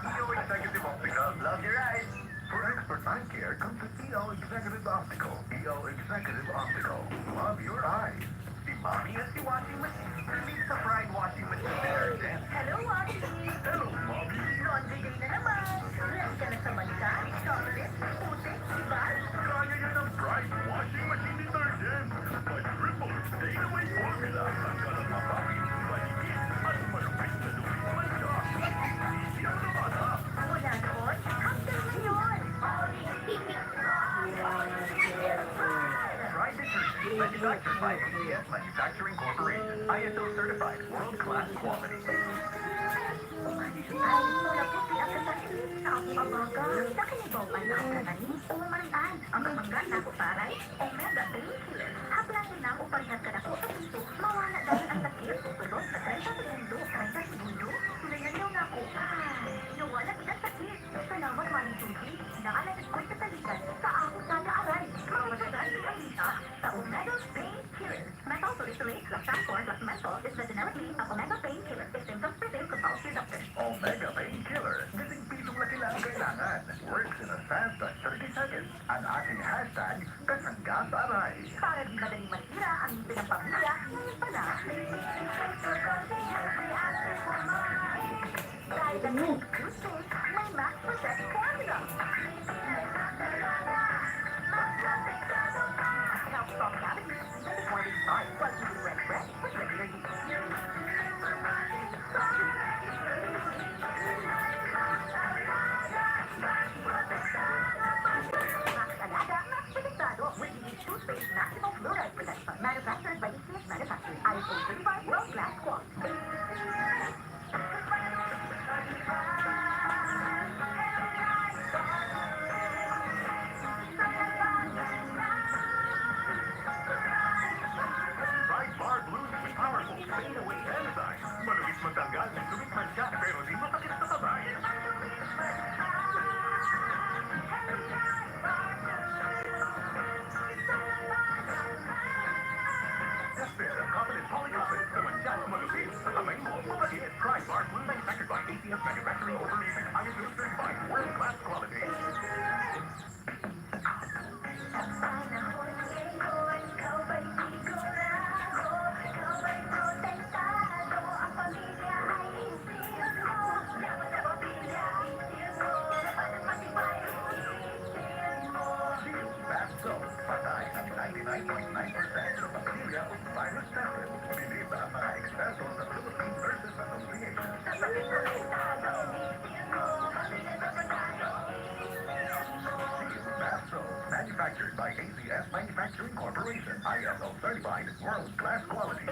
EO Executive Optical. Love your eyes. For expert eye care, come to EO Executive Optical. EO Executive Optical. Love your eyes. Si Mommy at si Washing Machine. Meet sa Pride Washing Machine Detergent. Hello, Washie! Hello, Mommy. Laundry day na naman. Ready ka na sa mantsa, chocolate, putik, diba? Kaya yan ang Pride Washing Machine Detergent. May triple stain-away formula. Tanggal ang mapapit, maligid, at malupit na dumi mantsa. At easy ang labada. Mula noon hanggang ngayon. Pride Detergent, manufactured by ATS Manufacturing Corporation. ISO certified, world-class quality. Ay, naputi ang kasakit sa akong abaga. Nakinibawan na ang katani o marian. Ang kasanggan na ako taray, Omega Painkiller. Haplasin na ako parehas ka na ko sa piso. Mawala dahil ang sakit. Sulod sa 30 segundo. 30 segundo? Sulayan niyo na ako. Ah, nawala gid ang sakit. Salamat, Manny Susi. Naalagad ko sa talikan sa akong nagaaray. Mawala ang alita sa Omega Painkiller. Methyl salicylate plus camphor plus menthol is the generic name of Omega Painkiller. If symptoms persist, consult your doctor. Omega Painkiller. Gising pisong laki lang ang kailangan. Works in as fast as 30 seconds. Ang aking hashtag, kasangga sa aray. Para di madaling masira ang ngipin ng pamilya, ngayon pa lang. Dahil ang toothpaste, may Max Protect formula. Helps stop cavities even before they start, while keeping breath fresh with regular use. Max Alaga, Max Protektado with unique toothpaste maximum fluoride protection. Manufactured by ECS Manufacturing. ISO certified world-class quality. Pride Bar Blues with powerful stain-away enzyme. Malupit magtanggal ng dumit mantsa, pero di masakit sa kamay. Tested ang Confident Polycarbonate sa mantsa, malupit sa kamay mo, mabait. Pride Bar Blue manufactured by ACS Manufacturing Corporation. ISO certified world-class quality. Sa panahon ngayon. Manufacturing Corporation. ISO certified, world-class quality.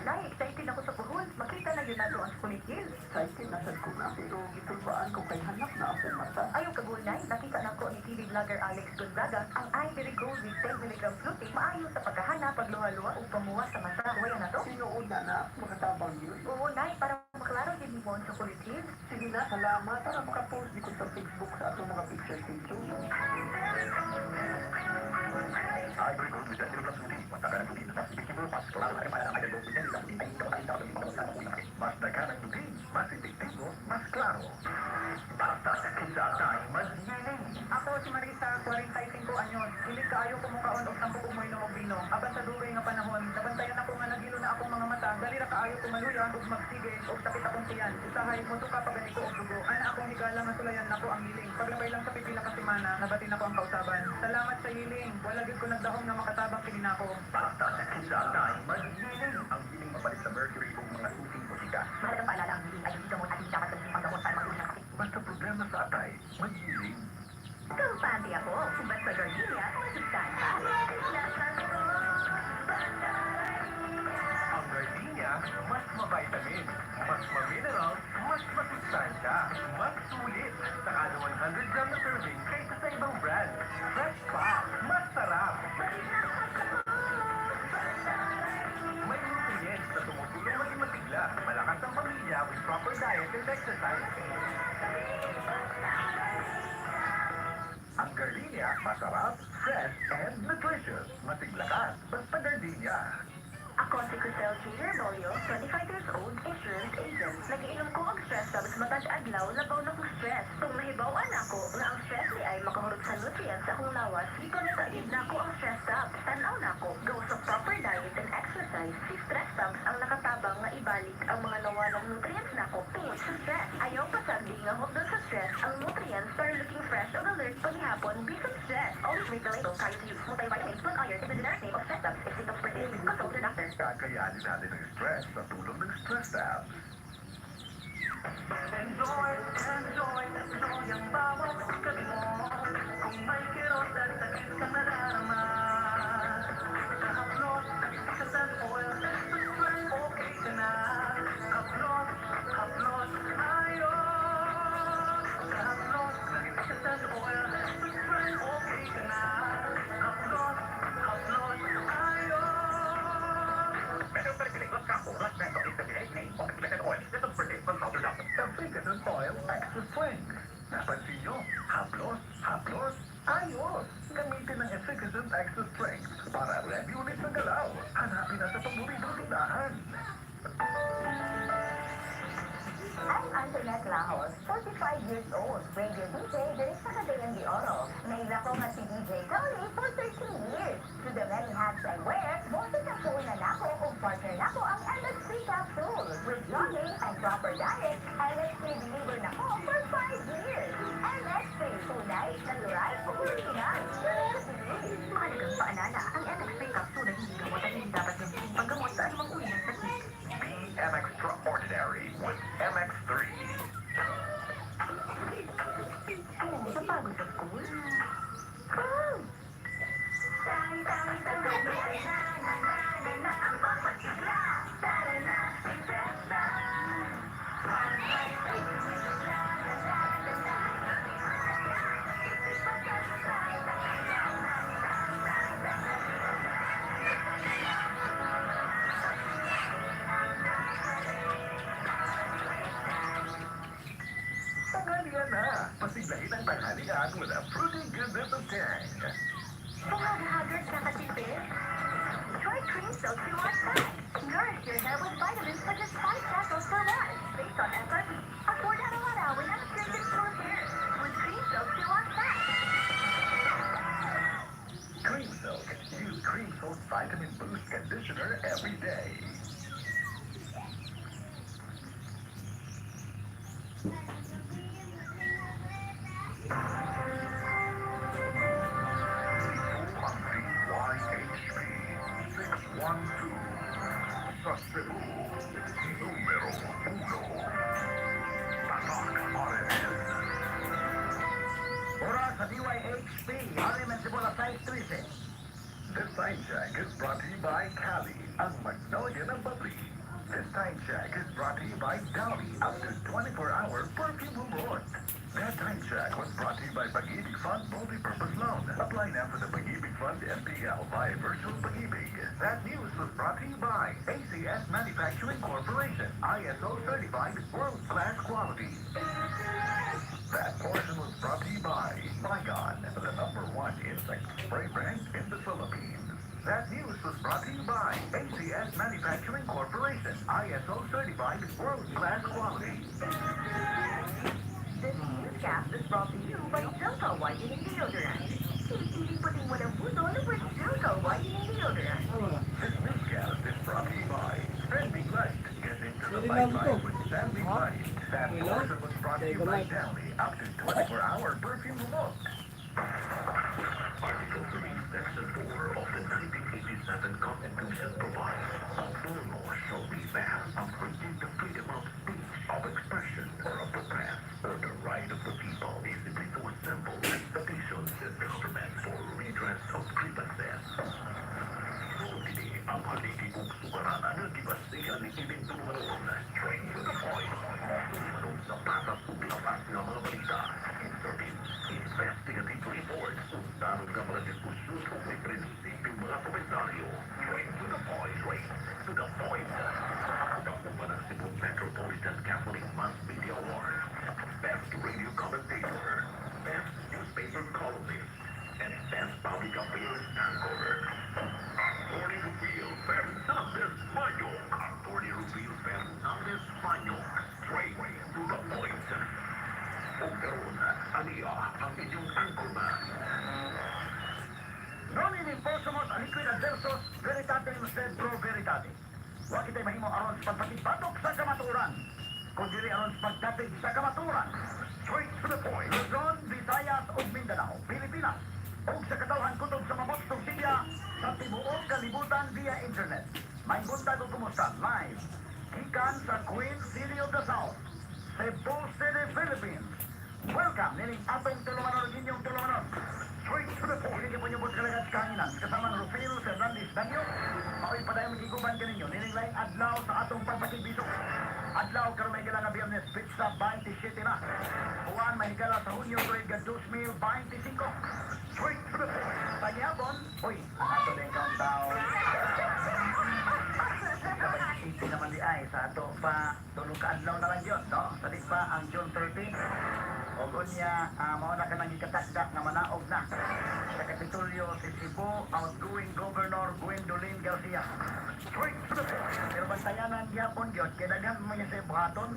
Nay, excited ako sa buhol. Makita na yun nato ang Chocolate Hills. Excited na sad ko na, pero gitulbaan ko kay hanap na akong mata. Ayaw kagul, Nay. Nakita na ko ni TV vlogger Alex Gonzaga ang Ivory Gold with 10 mg lutein maayo sa pagkahanap, pagluha-luha o pamuwa sa mata. Wala na to? Tinuod na na, makatabang yun. Oo, Nay. Para maklaro din mo ang Chocolate Hills. Sige na, salamat. Para makapost di ko sa Facebook sa atong mga picture picture. Ivory Gold with 10 milligrams lutein. Mas daghan ang lutein, mas epektibo, mas klaro ang para ang gold with 10 milligrams lutein ay mas daghan ang lutein, mas epektibo, mas klaro. Basta sa atay, mas-yiling. Ako si Marisa, 45 anyos. Hilig kaayo kumukaon og sampo og moinom og bino. Apan sa dugay nga panahon, nabantayan ako nga nagilo na akong mga mata. Dali ra kaayo kumaluya ug magsige og sakit akong tiyan. Usahay motuka pa gani ko og dugo. Ana akong higala nga sulayan nako ang healing. Paglabay lang sa pipila ka semana, nabati nako ang kausaban. Salamat sa healing. Wala gyud ko nagdahom nga makatabang kini nako. Basta sa atay, mas-yiling. Ang yiling mapalit sa mercury ug mga suking botika. Mahalagang paalala, ang healing ay hindi gamot at hindi dapat gamitin panggamot para mag-uwi ng sakit. Basta problema sa atay, mas-yiling. Kampante ako. Basta Gardenia, masustansya. Ang Gardenia, mas ma-vitamin, mas ma-mineral, mas masustansya, mas sulit. Sa kada 100 gram na serving kaysa sa ibang brand. Fresh pa, mas sarap. May nutrients na tumutulong maging masigla. Malakas ang pamilya with proper diet and exercise. Ang Gardenia, masarap, fresh, and nutritious. Masigla ka, basta Gardenia. Ako si Crisel G. Herbolio, 25 years old, insurance agent. Nagiinom ko og Stress Tabs matag adlaw, labaw na kong stress. Kung mahibaw-an ako nga ang stress ni ay makahurot sa nutrients sa akong lawas, gipangitaid na ako ang Stress Tabs. Tan-aw na ako, gawas sa proper diet and exercise, si Stress Tabs ang nakatabang nga ibalik ang mga nawalang nutrients nako tungod sa stress. Ayaw pasagdi nga hukdon sa stress ang nutrients para looking fresh ug alert paghihapon bisan stress. Always read the label prior to use. Multivitamin plus iron is the generic name of Stress Tabs. If symptoms persist, consult your doctor. Kakayanin natin ang stress sa tulong ng Stress Tabs. Enjoy, enjoy, enjoy ang bawat gabi mo. Kung may kirot at sakit kang nadarama, kahaplos sa Sun Oil, extra strength, okay ka na. Haplos, haplos, ayos. Kahaplos sa Sun Oil, extra strength, okay ka na. Haplos, haplos, ayos. Efficascent Oil Extra Strength. Napansin nyo? Haplos, haplos, ayos! Gamitin ang Efficascent Extra Strength para ready ulit sa galaw. Hanapin na sa paboritong tindahan. I'm Antoinette Lahos, 45 years old, radio DJ diri sa Cagayan de Oro. Naila ko nga si DJ Kauli for 13 years. To the many hats I wear, boses ang puhunan nako ug partner nako ang MX3 capsule. With jogging and proper diet, MX3 believer na ko for 5 years. MX3, tunay, natural, ug original. Mahalagang paalala, ang MX3 capsule ay hindi gamot at hindi dapat gamitin panggamot sa anumang uri ng sakit. Be M Extraordinary with MX3. Oh, napagod sa school? Oh! Na, na, na, na, ang papasigla! Tara na, prinsesa! Tanghalian na! Pasiglahin ang tanghalian with a fruity goodness of Tang. Kung haggard ka kasipin, try Cream Silk 2 Wash Pack. Nourish your hair with vitamins for just 5 pesos per wash. Based on SRP. Afford araw-araw with unscripted smooth hair with Cream Silk 2 Wash Pack. Cream Silk. Use Cream Silk Vitamin Boost Conditioner every day. Ito ang DYHP 612 sa Cebu. Numero 1. Tatak RMN. sa DYHP, Harlem and Cebu, 6:13. This time check is brought to you by Cali, ang Magnolia ng Bubbly. This time check is brought to you by Downy, up to 24-hour perfume humot. That time check was brought to you by Pag-ibig Fund Multi-Purpose Loan. Apply now for the Pag-ibig Fund MPL by Virtual Pag-ibig. That news was brought to you by ACS Manufacturing Corporation, ISO certified world-class quality. That portion was brought to you by Baygon, the number one insect spray brand in the Philippines. That news was brought to you by ACS Manufacturing Corporation, ISO certified world-class quality. This newscast is brought to you by Silka Whitening Deodorant. Pinipili puting walang budol with Silka Whitening Deodorant. Ano na? This newscast is brought to you by San Mig Light. Get into the Pwede light lang life to. with San Mig Ha? Light. That Hello? portion was brought to you Teka by lang. Downy, up to 24-hour perfume humot. Article 3, Section 4 of the 1987 Constitution provides no law shall be passed abridging the freedom of speech, of expression, or of the press, or the right of the people peaceably to assemble and petition the government for redress of grievances. Kini ang haligi ug sugaranan nga gibasihan ni ining tulumanon. Straight to the point. Tulumanon sa patas ug lapas nga mga balita. Interviews, investigative reports, ug danon nga mga diskusyon ug may prinsipyo mga komentaryo. Straight to the point. Straight to the point. Kauban ang Cebu Metropolitan Catholic Mass Media Award. Best Radio Commentator, Best Newspaper Columnist, and Best Public Affairs Anchor. Attorney Rubil Fernandez Mayo. Attorney Rubil Fernandez Mayo. Straight to the point. Ug karon, aniya ang inyong anchorman. Non in imposumus aliquid adversus veritatem sed pro veritate. Wa kitay mahimo aron sa pagpatibadok sa kamatuoran, kun dili aron sa pagdapig sa kamatuoran. Straight to the point. Luzon, Visayas ug Mindanao, Pilipinas. Ug sa katawhan kutob sa Mabostong Sibya sa tibuok kalibutan via internet. May buntag ug kumusta live. Gikan sa Queen City of the South, Cebu City, Philippines. Welcome nining atong tulumanon ug inyong tulumanon. Straight to the point. Hindi po niyo kalagat kahanginan. Kasama ng Rufil Fernandez Danyo. Mao'y padayon magiguban kaninyo nining laing adlaw sa atong pagpakigbiso. Adlaw karon may nga Biyernes, petsa 27 na. Buwan mahigala sa Hunyo tuig 2025. Straight to the point. Pagyabon, uy, ang ato din countdown. Sa 27 naman di ay sa ato pa tulog ka adlaw na lang yun, no? Sa di pa ang June 30. O unya, mao na kanang gikatakda nga manaog na sa Kapitolyo si Cebu outgoing Governor Gwendolyn Garcia. Straight to the point. Pero bantayanan gyapon gyud kay daghan man niya sa buhaton.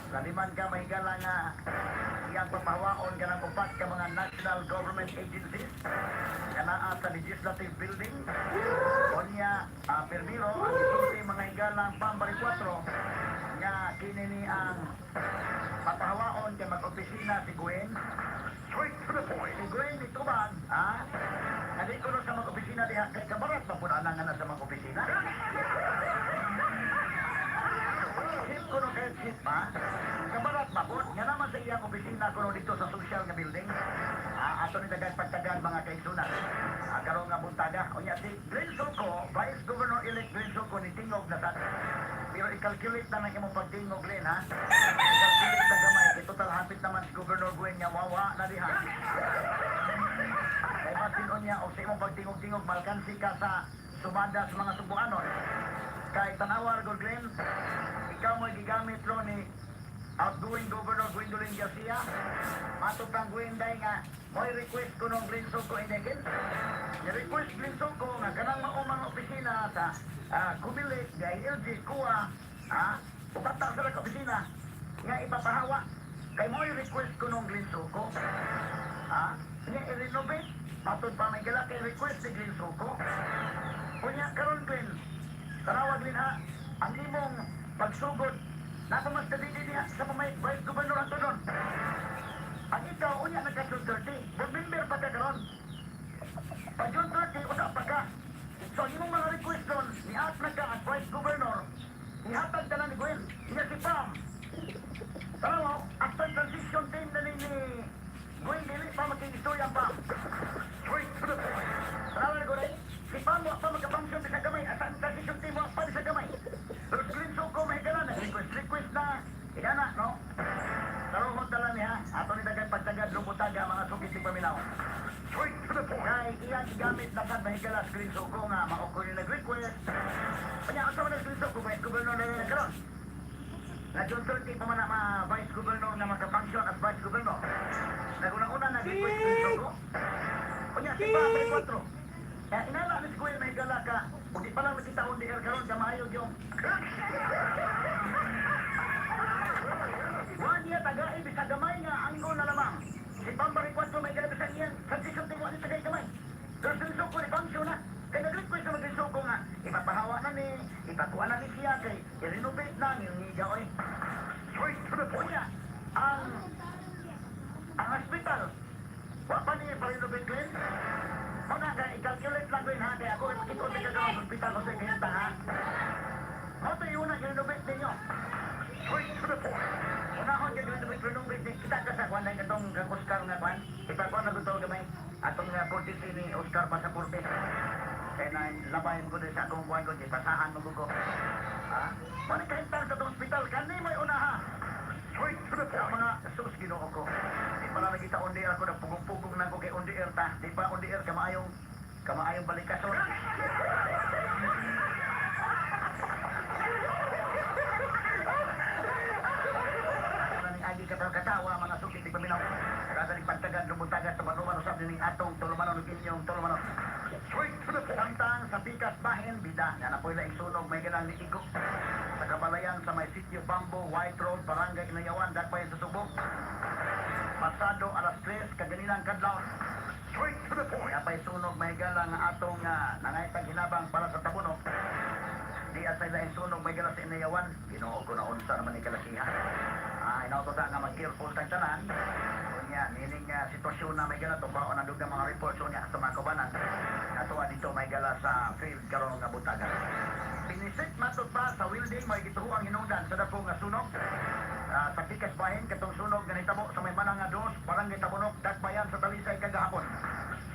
Laliman ka mahigala nga iyang papahawaon kanang upat ka mga national government agencies kanaa sa legislative building. Unya, pirmiro ang gisulti mga higalang Pambari 4 nga kini ni ang papahawaon kay mag-opisina si Gwen. Straight to the point. Si Gwen nitubag, nga di kuno sa mag-opisina diha kay kabarat pa pud ana nga na sa mag-opisina. Chief kuno kay chief ba? Kabarat ba po? Nga naman sa iyang opisina kuno dito sa social nga building. Ato ni dagan pagtagan mga kaigsunan. Karon nga buntaga. Unya si Glenn Soco, Vice Governor-elect Glenn Soco ni tingog na sa. Pero i-calculate na lang imong pagtingog, Glenn, ha? I-calculate na gamay. Kay total hapit naman si Governor Gwen nga wawa na diha. Kay basin unya og sa imong pagtingog-tingog malkansi ka sa sumada sa mga Sugbuanon. Kay tanawar go Glenn, ikaw mo gigamit ro ni outgoing Governor Gwendolyn Garcia. Matod pang Gwen day nga mo'y request ko nung Glenn Soco inegin. Ni-request Glenn Soco nga kanang maumang opisina sa Comelec, DILG, COA, upata sa lang opisina nga ipapahawa. Kay mo'y request ko nung Glenn Soco. Nga i-renovate. Matod pa may gala kay request ni Glenn Soco. Unya karon Glenn, tanawa Glenn ha, ang imong pagsugod napa mas kadidi niya sa pamay Vice Governor Antonon. Ang ikaw unya nagka June 30, board member pa ka karon. Pa June 30 usa pa ka. So ang imong mga request doon, ni-ask na ka as Vice Governor, ihatag ka na ni Gwen, niya si Pam. Tanawa, after transition team na ni Gwen dili pa. king istorya pa. Straight to the point. Tanawan ko rin, si Pam wa pa magka-function sa gamay, asa ang transition team wa pa sa gamay. Pero si Glenn Soco mahigala, nag-request, request na, inana, no? Taruhot na lang niya, ato ni dagay pagtagad, lumutaga, mga sukit ni paminaw. Straight to the point. Kay iyang gigamit na sad mahigala sa Glenn Soco nga maokoy ni nag-request. Kanya, asa man ang Glenn Soco, vice governor na rin karon. Na June 30 pa man ang mga vice governor nga magka-function as vice governor. Naguna-una nag-request Glenn Soco. Unya, si Pa, may 4. Kaya inala ni si Kuya may gala ka. Kung di pa lang nakita on the air karon, kamaayog yung... One year tagay, bisag gamay nga anggo na lamang. Si Pambari 4 may gala bisag iyang transition team wa ni tagay gamay. Pero sa Lisuko ni function na. Kaya nag-request na mag-Lisuko nga, ipapahawa na ni, ipakuha na ni siya kay i-renovate na ang ngiga oy. Straight to the point. Unya, ang hospital, wa pa niya pa-renovate Glenn? Muna ka, i-calculate lang Glenn ha, kaya ako ipakita sa kagawa sa hospital ko sa kahita ha. Mao to yung una, i-renovate ninyo. Straight to the point. Unahon kay renovate, renovate ni kita ka sa kwan lang katong kang Oscar nga kwan. Ipakuan na gusto gamay. Atong courtesy ni Oscar Pasaporte. Kaya na labahin ko din sa akong kwan ko, pasahan mo ko. Ha? Muna kahintang sa tong hospital, kani may unaha. Straight to the Sa point. mga sus Ginoo ko. Di pa lang nakita on the air ko nagpugong-pugong na ko kay on the air ta. Di pa on the air kamaayong balikason. Agi katawa mga sukit di paminaw. Kadaling pagtagad lumutaga sa manuman usab nining atong tulumanon ug inyong tulumanon. Straight to the point. Samtang sa Pikas Bahin, bida, nga napoy laing sunog, may galang ni Igo. Sa Kabalayan, sa may sitio Bambo, White Road, Barangay Inayawan, Dakbayan sa Subo. Pasado alas 3, kaganinang kadlaw. Straight to the point. Napay sunog, may galang nga atong nangaytang hinabang para sa Tabunok. Di asay laing sunog, may galang sa Inayawan. Ginoo ko na unsa naman ni kalakihan. Inauto ta nga mag-careful tang tanan. Unya, nining sitwasyon na may gala, tubaon ang dugang mga reports unya sa mga kabanan. Natuwa dito may gala sa field karon nga butagan. Pinisik matod pa sa welding may gituhuang hinungdan sa dako nga sunog. Sa Pikas Bahin katong sunog nga nitabo sa may manang nga dos, barangay Tabunok, Dakbayan sa Talisay kagahapon.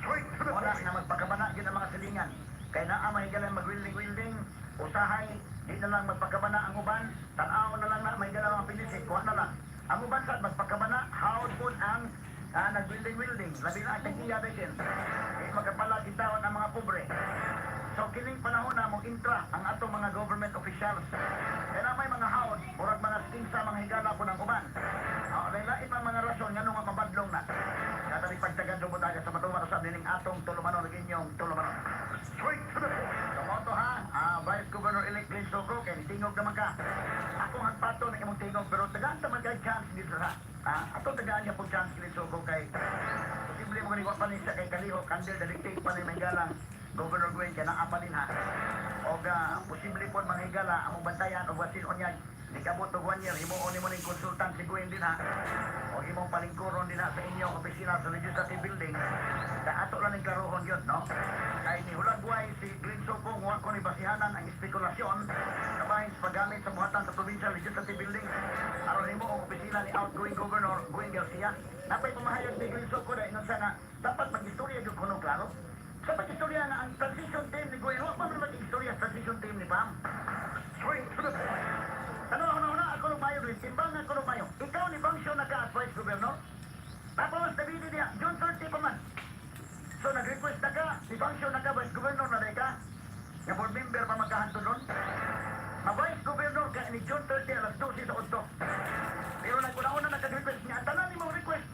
Straight to the Wala point. na magpakabana gyud ang mga silingan. Kay naa mahigala mag-welding-welding, usahay di na lang magpakabana ang uban, tan-aw na lang na mahigala mga pinisik, kuha na lang. Ang uban sad magpakabana, hawd pod ang nag-welding-welding, labi na ang tag-iya bisin. Eh, magkapala kitawon ang mga pobre. So kining panahon na mo intra ang atong mga government officials. Kaya na may mga hawd, murag mga sting sa mga higala po ng uban. Lain pa mga rason ngano nga mabadlong na. Kada pagtagad lumutaga sa matuman usab nining atong tulumanon ug inyong tulumanon. Straight to the point. So mo to ha, Vice Governor-elect Glenn Soco, kay tingog naman ka. Akong hagpato ng imong tingog pero tagaan ta man kay chance dito ha. Atong tagaan niya po chance Glenn Soco kay posible mo gani wa pa ni siya kay kalihok under the dictate pa ni Manggalang Governor Gwen kay naa pa din ha. Og posible po mga higala among bantayan og wasin unyag nikabot og 1 year himuon nimo ning consultant si Gwen din ha. Og imong palingkuron din ha sa inyong opisina sa Legislative Building. Sa ato lang ning klarohon yun, no? Kay ni Hulagway si Glenn Soco wa ko ni basihanan ang espekulasyon kabahin sa paggamit sa buhatan sa Provincial Legislative Building aron himo ang opisina ni outgoing Governor Gwen Garcia. Napay pamahayag ni Glenn Soco na ingon sana dapat mag-istorya gyud kuno klaro. Sa pag-istorya na ang transition team ni Gwen, wa pa man mag-istorya sa transition team ni Pam. Straight to the point. Ano ako na una, ako lumayo rin. Timbang ako lumayo. Ikaw ni Bangsyo na ka as Vice Governor. Tapos, David niya, June 30 pa man. So, nag-request na ka, ni Bangsyo na ka, Vice Governor na rin ka. Nga board member pa magkahanto doon. Ma-Vice Governor ka ni June 30 alas 12 sa 8. Pero naguna-una nagka-request niya. Ang tanan ni mong request,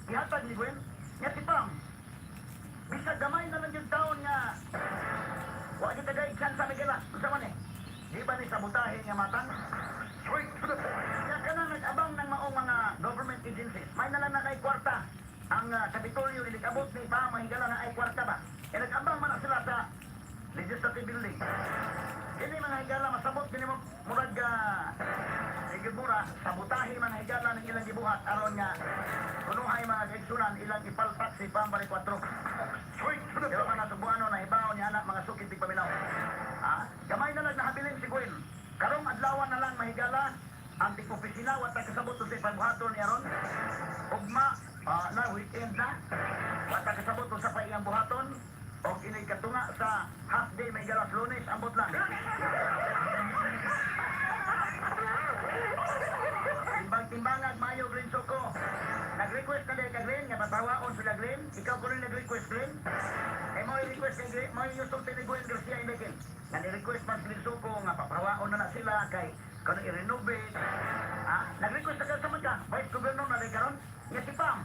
gihatag ni Gwen, nga si Pam. Bisag gamay na lang yung taon nga wa kita gay chance sa Miguel. Unsa man eh? Di ba ni sabotahe nga matang? Straight to the point. Kaya ka na nag-abang ng maong mga government agencies. May nalang na kay kwarta. Ang Kapitolyo ilikabot ni pa mahigala na ay kwarta ba? E nag-abang man na sila sa legislative building. Kini mga higala masabot kini mo murag sige mura sabotahe mga higala ng ilang gibuhat aron nga kunuhay mga kaigsunan ilang ipalpak si Pambari 4. Straight to the Pero point. mga Subuano na hibaw ni anak mga sukit tig paminaw. Gamay na lang nahabilin si Gwen. Karong adlawan na lang mahigala ang tig-opisina wa ta kasabot sa pagbuhaton ni aron. Ugma Na weekend na. Wa ta kasabot unsa pa iyang buhaton. Og inig katunga sa half day may galas Lunes, ambot lang. Timbang-timbangag mayo, Glenn Soko. Nag-request na dahil ka, Glenn, nga patawaon sila, Glenn. Ikaw ko rin nag-request, Glenn. Eh mo request kay Glenn, mo yung sulti ni Gwen Garcia Imekin. Nga ni-request man si Glenn Soko nga papawaon na na sila kay kano i-renovate. Ah, nag-request na ka sa man ka, Vice Governor na rin karon. Nga si Pam.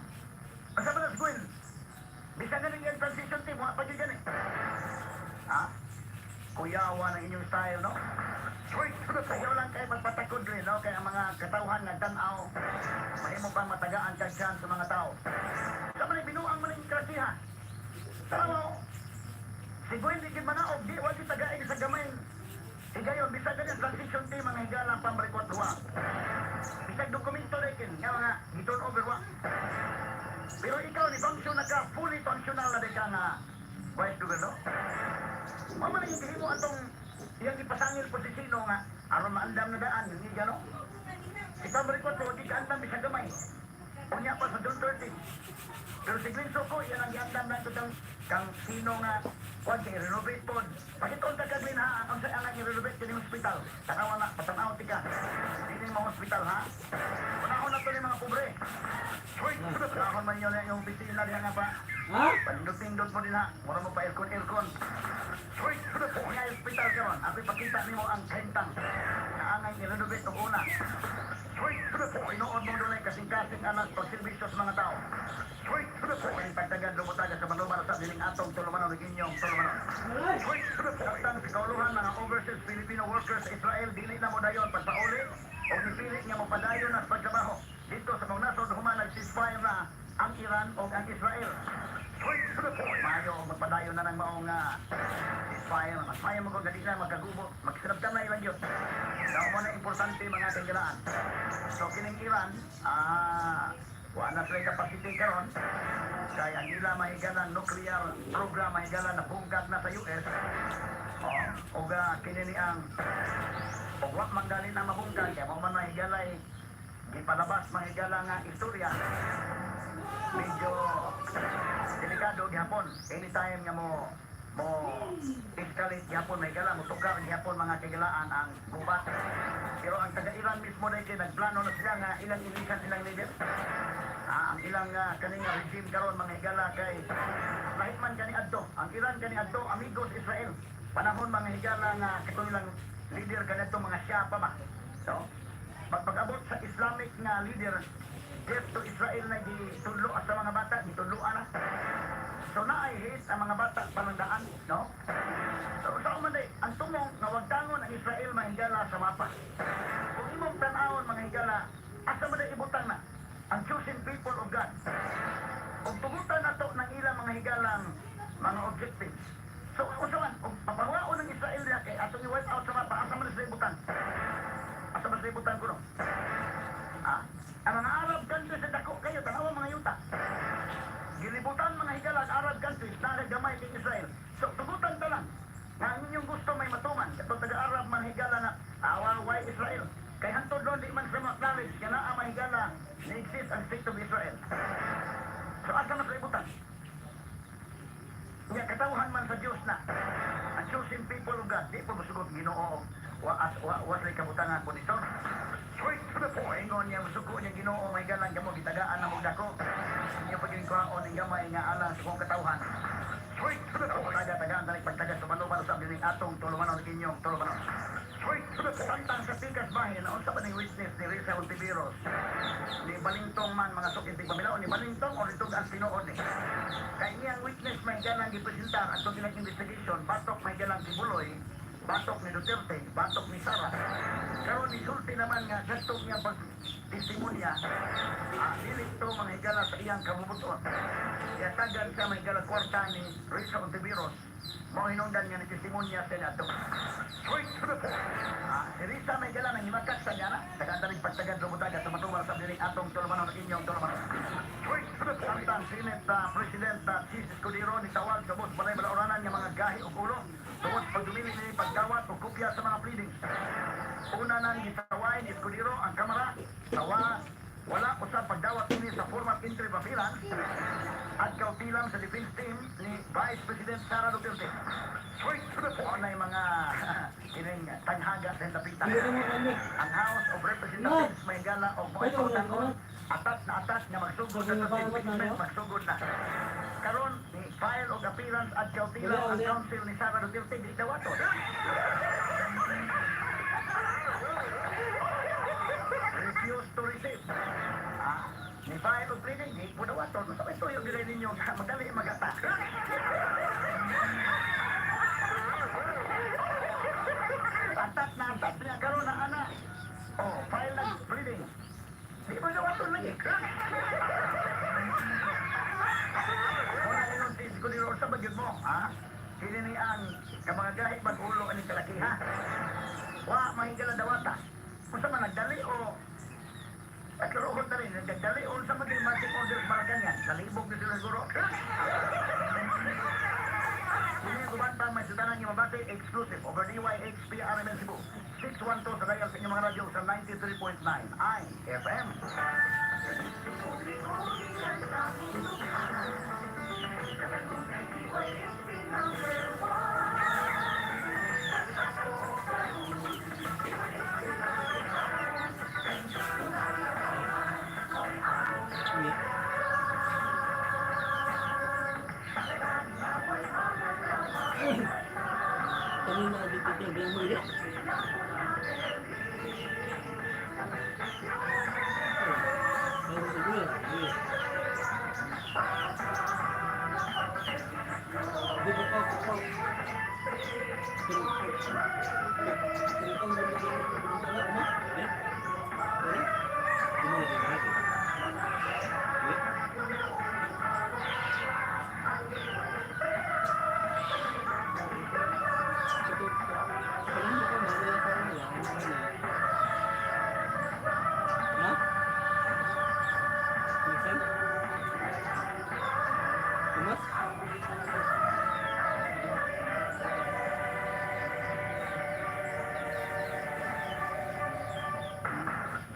Ang sabi na si Gwen, bisan nga rin yung transition team, wala pa dyan eh. Ha? Kuyawa ng inyong style, no? Straight to the point. Ayaw lang kayo magpatakod rin, no? Kaya ang mga katauhan nga tanaw, mahimo pang matagaan kag chance sa mga tao. Sa man binuang man ang krasiha. Tanaw, si Gwen di gid manaog, di wa di tagaig sa gamay. Higayon, bisag ganyan transition team ang higala pamarikwat wa. Bisag dokumento rin nga mga gi-turn over wa. Pero ikaw ni function na ka, fully functional na di ka nga vice governor. Mao man ang gihimo atong iyang ipasangil po si Sino nga aron maandam na daan yung iya, no? Si Pamarikwat di ka andam bisag gamay. Unya pa sa June 30. Pero si Glenn Soko, yan ang giandam na ito kang sino nga kuan kay renovate pod. Pakitol ka ka, Glenn, ha, ang sa ang i-renovate kini hospital. Tanawa na, patanaw ti ka. Dili mga hospital, ha. Unahon na to ni mga pobre. Straight to the point. Unahon man yun yung opisina diha nga ba. Ha? Palindot-pindot mo din ha. Mura mo pa aircon aircon. Straight to the point. Nga hospital karon, ako'y pakita nimo ang kahimtang. Na angay i-renovate og una. Straight to the point. Tinuod mo dunay kasing-kasing anak pagserbisyo sa mga tao. Straight to the point. Ang pagtagad lumutaga sa manuman sa diling atong tulumanon ng inyong tulumanon. Alay. Straight to the point. Samtang sa kauluhan mga overseas Filipino workers sa Israel dili na mo dayon pagpauli o gipili nga mopadayon na sa pagtrabaho dito sa mga nasod human nag-ceasefire na ang Iran o ang Israel. Straight to the point. Maayo og magpadayon na ng maong ceasefire. Mas maayo mo kung dali na magkagubo, magsinabtan na ilang yun. Dao mo na importante mga kaigalaan. So kining Iran, wa na sila capacity karon kay ang ila mahigalan nuclear program mahigala na bungkag na sa US. Oh, og kini ni ang og wa man gani na mabungkag kay mao man mahigalay gipalabas mahigala nga istorya, medyo delikado gihapon anytime nga mo escalate gihapon may gala mo tukar gihapon mga kaigalaan ang gubat. Pero ang taga Iran mismo dahil kay nagplano na sila nga ilang ilisan silang leader. Ang ilang kaning regime karon mga higala kay lahit man kani adto ang Iran kani adto amigos Israel panahon mga higala nga katong ilang leader kaniadto mga siya pa ba. So pag-abot sa Islamic nga leader, death to Israel na gitudlo sa mga bata, gitudloan na. So naay hate ang mga bata panangdaan, no? So sa man day, ang tumong nga wagtangon ang Israel mahigala sa mapa. Kung imong tan-awon mga higala, asa man day ibutang na ang chosen people of God? Ug tugutan nato ng ilang mga higalang mga objectives. So unsa man, ug papawaon ng Israel diha kay atong i-wipe out sa mapa, asa man sila ibutang? Asa man sila ibutang kuno? Ang mga Arab countries sa dako kayo, tanawa mga yuta. Gilibutan mga higala ang Arab countries na gamay kay Israel. So tugutan ta lang nga ang inyong gusto may matuman. Katong taga-Arab mga higala na awaway Israel. Kay hantod doon di man sa mga knowledge nga naa mahigala na exist ang state of Israel. So asa man sa ibutan? Nga katawhan man sa Dios na ang chosen people of God, di pa musugot Ginoo wa as wa wa sa kabutangan po nito. Straight to the point. Ingon niya musuko niya Ginoo may galang kamo gitagaan na mo dako. Inyo paging kuhaon ning gamay nga alang sa kong katawhan. Straight to the point. Taga tagaan tanig pagtaga sa manuman sa biling atong tulumanon inyong tulumanon. Straight to the point. Samtang sa pikas bahin, unsa ba ning witness ni Risa Ontiveros? Ni Balintong man mga sukintig pamilaw, ni Balintong o nitog ang tinuod ni. Kay iyang witness may galang gipresentar atong ilang investigation, batok may galang Quiboloy, batok ni Duterte, batok ni Sara. Karon ni sulti naman nga gastong niya pag testimonya, dili to mga higala sa iyang kabubuton. Yatagan sa mga higala kwarta ni Risa Ontiveros, mao hinungdan nga ni testimonya sa ato. Straight to the point. Si Risa may gala nang himakak sa gana. Tagaan tanig pagtagad lumutaga sa matumal sa biling atong tulumanon inyong tulumanon. Straight to the point. Samtang Senate President Chiz Escudero ni tawag sa boss balay balauranan nga mga gahi og ulo tungod sa pagdumili ni pagdawat og kopya sa mga pleadings. Una nang gitaway ni Escudero ang kamara tawa wala usab pagdawat ini sa formal entry of appearance. appearance ad cautelam sa defense team ni Vice President Sara Duterte. Straight to the point. Mao mga kining taghaga sa dapita. Hindi mo kami. Ang House of Representatives may gala og mga Pwede mo importante na, atat na atat nga magsugod sa impeachment, magsugod na. Karon ni file og appearance ad cautelam Wala, ang wala. counsel ni Sara Duterte, dili dawaton. Refuse to receive. Ah, ni file og pleading, di po dawaton. Basta may tuyo gilay ninyo, madali mag-attack. Atat na atat niya karon na ana. Oh, file na pleading. Di mo dawaton lagi. Wala ingon si Escudero sa bagyod mo, ha? Kini ni ang kamangagahi mag-ulo aning kalaki, ha? Wa mahigala dawata. Unsa man nagdali o Nagkaroon na rin, nagdali o sa maging magic orders Malacanang. Nalibog na sila siguro. Kini ang uban pang may sutanan nga mabati exclusive over DYHP RMN Cebu. 612 sa dial sa inyong mga radyo sa 93.9 IFM. Hindi. Kanina, dito yung mo ulit. Ha? Minsan? Tumas?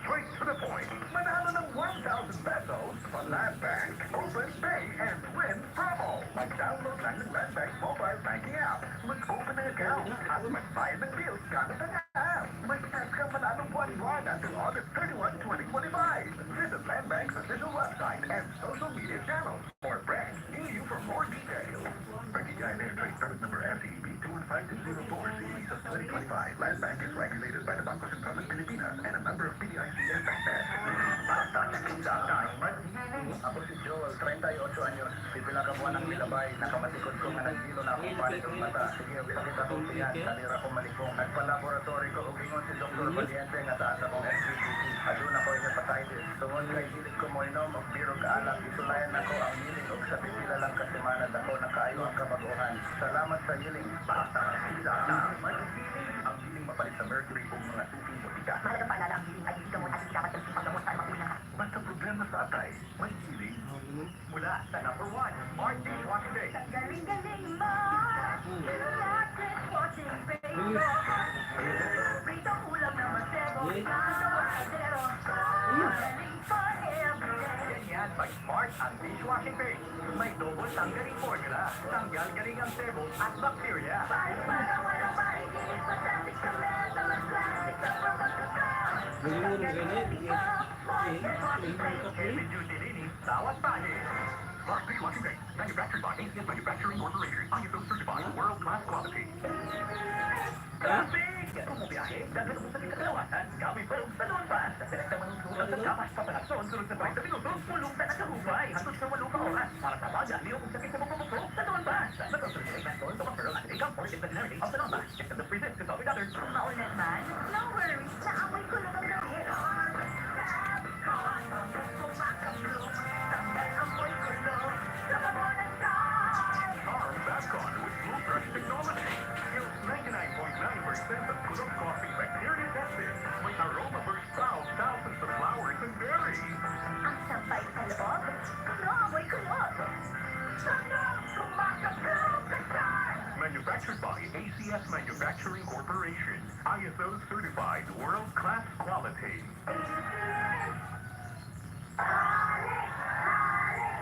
Straight to the point. Manalo ng ₱1,000 sa Land Bank. Open, pay, and win promo. Mag-download lang ng Land Bank mobile banking app. Mag-open ng account at magbayad ng bills gamit ang app. May chance kang manalo buwan-buwan until August 31, 2025. Visit Land Bank's official website and social media channels or branch near you for more details. BPI Trade Permit Number FEB 215204 Series of 2025. Land Bank is regulated by the Bangko Sentral ng Pilipinas and a member of PDIC and BancNet. Basta sa Maghiling. Ako si Joel, 38 anyos. Pipila ka buwan ang milabay. Nakamatikod ko nga naghilo na akong palit og mata. Sige, og sakit akong tiyan. Salira ko malikong. Nagpa-laboratory ko og ingon si Dr. Valiente nga taas akong SGPT. Aduna ko hepatitis. Tungod kay dili ko moinom og beer og alak, isulayan nako ang healing og sa pipila lang ka semana dako na kaayo ang kabaguhan. Salamat sa healing. Basta sila na maghiling. Ang healing mapalit sa mercury o mga suking botika. Mahalagang paalala, ang healing ay hindi gamot at hindi dapat gamitin panggamot para makulang. Basta problema sa atay, may healing. Mula sa number 1, Smart Dishwashing Day. Galing-galing mo! Black dishwashing Bilis. Pritong ulam na masebo, Bilis. sa kaldero. Galing for everyday. Ganyan, pag smart ang dishwashing base. May double tanggaling formula. Tanggal galing ang sebo at bacteria. Para walang paigit, fantastic sa mesa, mas classic sa pagkakao. Galing mo rin ganyan. Eh, eh, eh, Heavy duty linis, bawat pahid. Smart Dishwashing Base. Manufactured by ACS Manufacturing Corporation. ISO certified world-class quality. Ha? Big! Kung mubiyahe, daghan mo sa kikalawasan. Kami po sa Donbass. Direkta manunod sa kamas papanakson sunod sa 30 minuto. Pulong na sa hubay. Hatod sa 8 ka oras. Para sa baga, liyo kung sakit sa buko sa Donbass. Of the Donbass. Check the present consult with others. Maulan man, no worries, naamoy kulog ang damit. Kumakablo, tanggal amoy kulog, sa bango ng Charm. Charm Babcon with Blue Brush technology. Kills 99.9% of kulog causing bacteria tested. With aroma burst out thousands of flowers and berries. Ang sampay sa loob, kulo amoy kulog. Kulog, kumakablo ka Charm. Manufactured by ACS Manufacturing Corporation. ISO certified world-class quality. Ale, ale,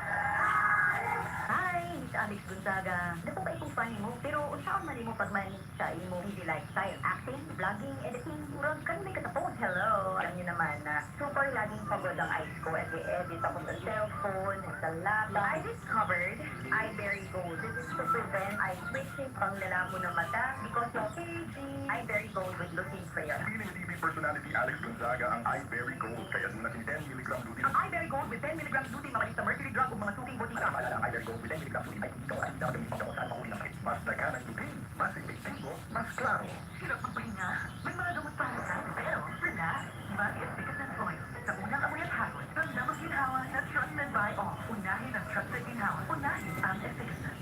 Alex Gonzaga, dako kay kong fan nimo, pero unsaon man nimo pag-manage sa imong busy lifestyle? Acting, vlogging, editing, murag kanunay katapos. Hello! Alam niyo naman na super laging pagod ang eyes ko every edit ako sa cellphone, sa laptop. I discovered iBerry Gold. This is to prevent eye twitching, panglalabo ng mata because of aging. iBerry Gold with lutein prayer. Feeling TV personality Alex Gonzaga ang iBerry Gold kaya aduna kini 10 mg lutein. Ang iBerry Gold with 10 mg lutein mamalit sa Mercury Drug ug mga suking botika. Paalala, ang iBerry Gold with 10 mg lutein ay ikaw ay dapat gamitin paggamot sa anumang uri ng sakit. Mas daghan ang lutein, mas epektibo, mas klaro. Hirap magpahinga. May mga gamot para sa pero relax. Mag Efficascent Oil. Sa unang amoy at hagod, ramdam ang ginhawa na trusted by all. Unahin ang trusted ginhawa. Unahin ang Efficascent.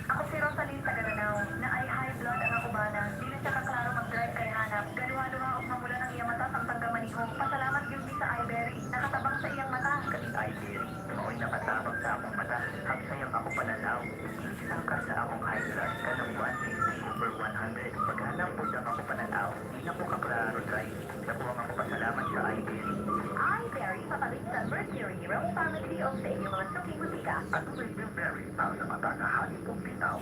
Ako si Rosaline Tagalanao, na ay high blood ang ako bana. Dili siya kaklaro mag-drive kay hanap. Galuha-luha og mamula ng iyang mata samtang gamaniho. Pasalamat gyud mi sa iBerry. Nakatabang sa iyang mata. Kaning iBerry, mao'y nakatabang sa akong mata. Hagsayang ako pananaw. Gisaka sa akong high blood kanang 150 over 100. Paghanap po ang ako pananaw. Di na ko kaklaro drive. Dako ang ako pasalamat sa iBerry. iBerry papalit sa Mercury, Rome Pharmacy o sa inyong mga suking butika. Adunay bilberry para sa mata nga hangin kong bitaw.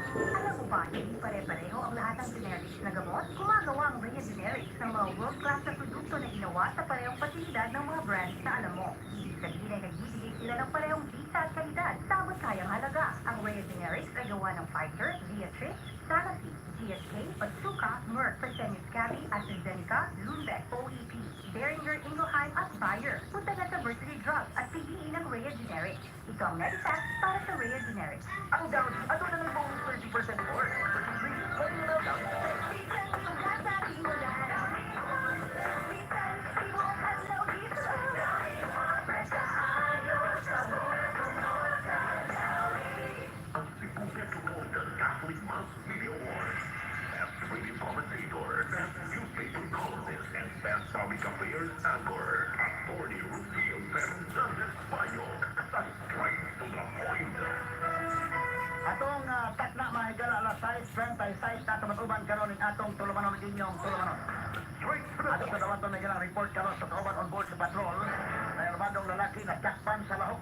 Alam mo ba, hindi pare-pareho ang lahat ng generics na gamot? Gumagawa ang Rhea Generics ng mga world-class na produkto na ginawa sa parehong pasilidad ng mga brands na alam mo. Ibig sabihin ay nagbibigay sila ng parehong bisa at kalidad sa abot kayang halaga. Ang Rhea Generics ay gawa ng Pfizer, Viatris, Sanofi, GSK, Otsuka, Merck, Fresenius Kabi, AstraZeneca, Lundbeck, OEP, Boehringer Ingelheim at Bayer. Punta na sa Mercury Drug at piliin ang Rhea Generics. Ito ang Medifact para sa Rhea Generics. Ang Downy, aduna ng bonus 30% more. Versus 3, pwede na Downy 6. Ang Cebu Metropolitan Catholic Mass Media Awards. Best Radio Commentator, Best Newspaper Columnist, and Best Public Affairs Anchor. Attorney Ruthie Fernandez Bayog. Sa Straight to the Point. Atong takna mga higala alas 6:36 na tumatuban karon ning atong tulumanon inyong tulumanon. Straight to the Ato Point. sa dawaton na ilang report karon sa kauban on board sa patrol na armadong lalaki na takpan sa lahok.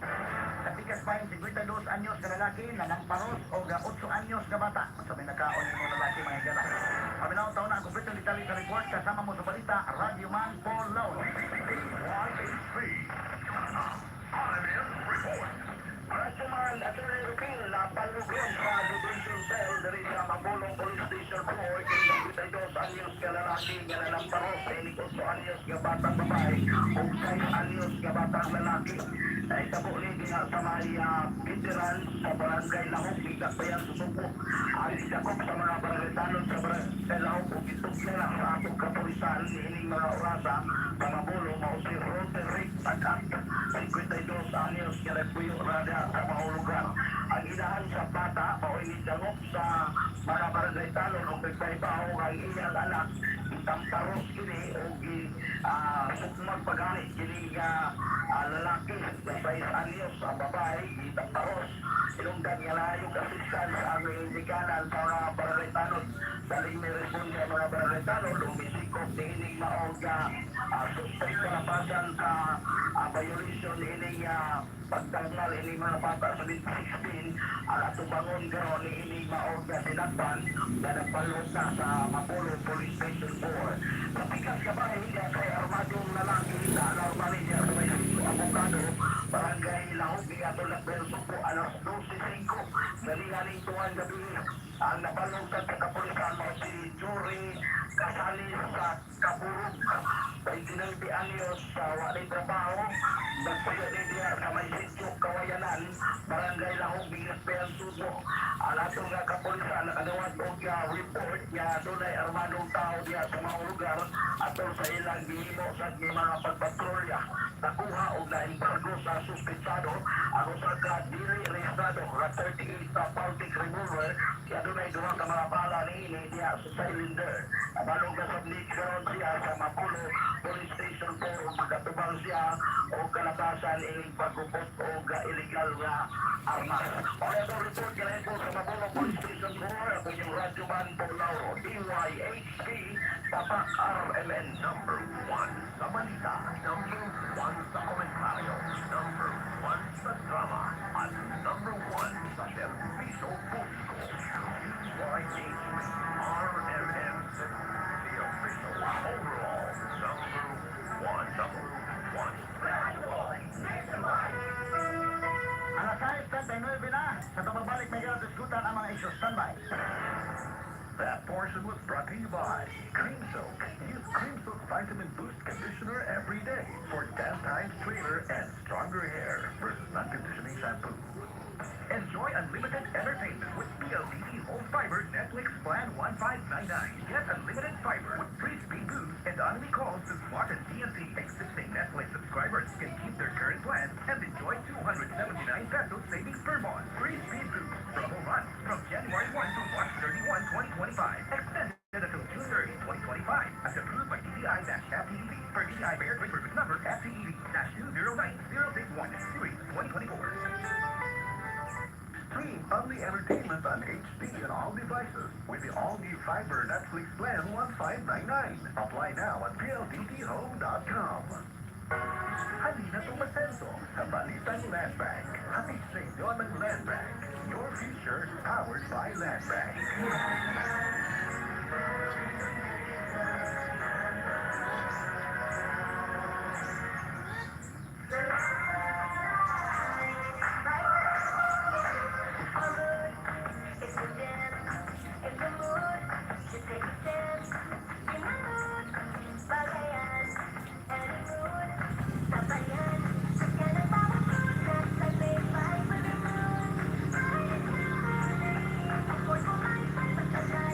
Sa pikas bahin 52 anyos ka lalaki na nangparos o ga 8 anyos ka bata. Sa may nakaon nimo lalaki mga higala. Paminaw taon na ang kumpletong detalye sa report kasama mo sa balita Radyo Man Paul Lauro. DYHC. RMN Report. Radyo Attorney Rupil na palugon sa detention cell diri sa Mabolo Police Station 4 kay 52 anyos ka lalaki nga nanamparos sa inig 8 anyos nga batang babae ug 6 anyos nga batang lalaki. Nahitabo ni diha sa may veteran sa barangay Lahok, Bigakbayan, Sugbo. Ang isakop sa mga barangay tanod sa barangay Lahok ug itugyan sa atong kapulisan niining mga orasa sa Mabolo mao si Roderick Tagat, 52 anyos nga nagpuyo ra diha sa mao lugar. Ang inahan sa bata mao ini dangop sa mga barangay talon ug nagpahibaw ang iyang anak itamparos kini og gi sukmag pagani kini nga lalaki na 6 anyos, ang babae itamparos ilonggan nga layo assistance ang indikanan sa mga barangay tanod. Daling may responde ang mga barangay tanod ug misikop niining maong suspect kalabasan sa violation niining pagdangal ini mga bata sa 2016. Ang atubangon karon niining maong sinakpan na nagpalot na sa Mabolo Police Station 4. Sa pikas ka ba kay armadong lalaki na alarma niya sa may sitio Abogado, Barangay Lahog, Giatol at Sugbo, alas 12:05 Nalihaling tuwan gabi. Ang nabalugtad sa kapulisan mo si Jory Casales sa Kaburog, 29 anyos sa walay trabaho, nagpuyo din diya sa may sitio Kawayanan, Barangay Lahog, Bigasbayan, Sugbo. Ang atong nga kapulisan nakadawat og report nga dunay armadong tao diya sa mga lugar. Atol sa ilang gihimo sa mga pagpatrolya, nakuha og naembargo sa suspetsado ang usa ka dili rehistrado nga 38 Baltic revolver kaya dunay duha ka mga bala niini diha sa cylinder. Abalong ka ni karon siya sa Mabolo Police Station 4 ug makatubang siya og kalabasan ining paggupot og illegal nga armas. O ito report kaya po sa Mabolo Police Station 4, ako yung Radyo Man Paul Lauro, DYHP. Tatak RMN, number 1 sa balita, number 1 sa komentaryo, number 1 sa drama, at number 1 sa serbisyo publiko. DYH RMN, the official overall number 1, number 1. Alas 6:39 na. Sa pagbabalik, may diskutan ang mga isyu. Standby. That portion was brought to you by Cream Silk. Use Cream Silk Vitamin Boost Conditioner every day for 10 times straighter and stronger hair versus non-conditioning shampoo. Enjoy unlimited entertainment with PLDT Home Fiber Netflix Plan 1599. Get unlimited fiber with free speed boost and unlimited calls to Smart and TNT. Existing Netflix subscribers can keep their current plan and enjoy 279 pesos savings per month. Free speed boost promo runs from January 1 to March 31, 2025. Extended until June 30, 2025. As approved by DTI-FTEB for DTI Fair Trade Permit number FTEB-209061, Series 2024. Stream only entertainment on HD and all devices with the all-new Fiber Netflix Plan 1599. Apply now at PLDTHome.com. Halina Tomasenso sa Balitang Land Bank. Hatid sa inyo ng Land Bank. Your future powered by Land Bank. It's the dance, it's the mood to take a chance. In the mood, bagayan, any mood, sabayan. Yan ang bawat oras ay may vibe with the moon. I for my basta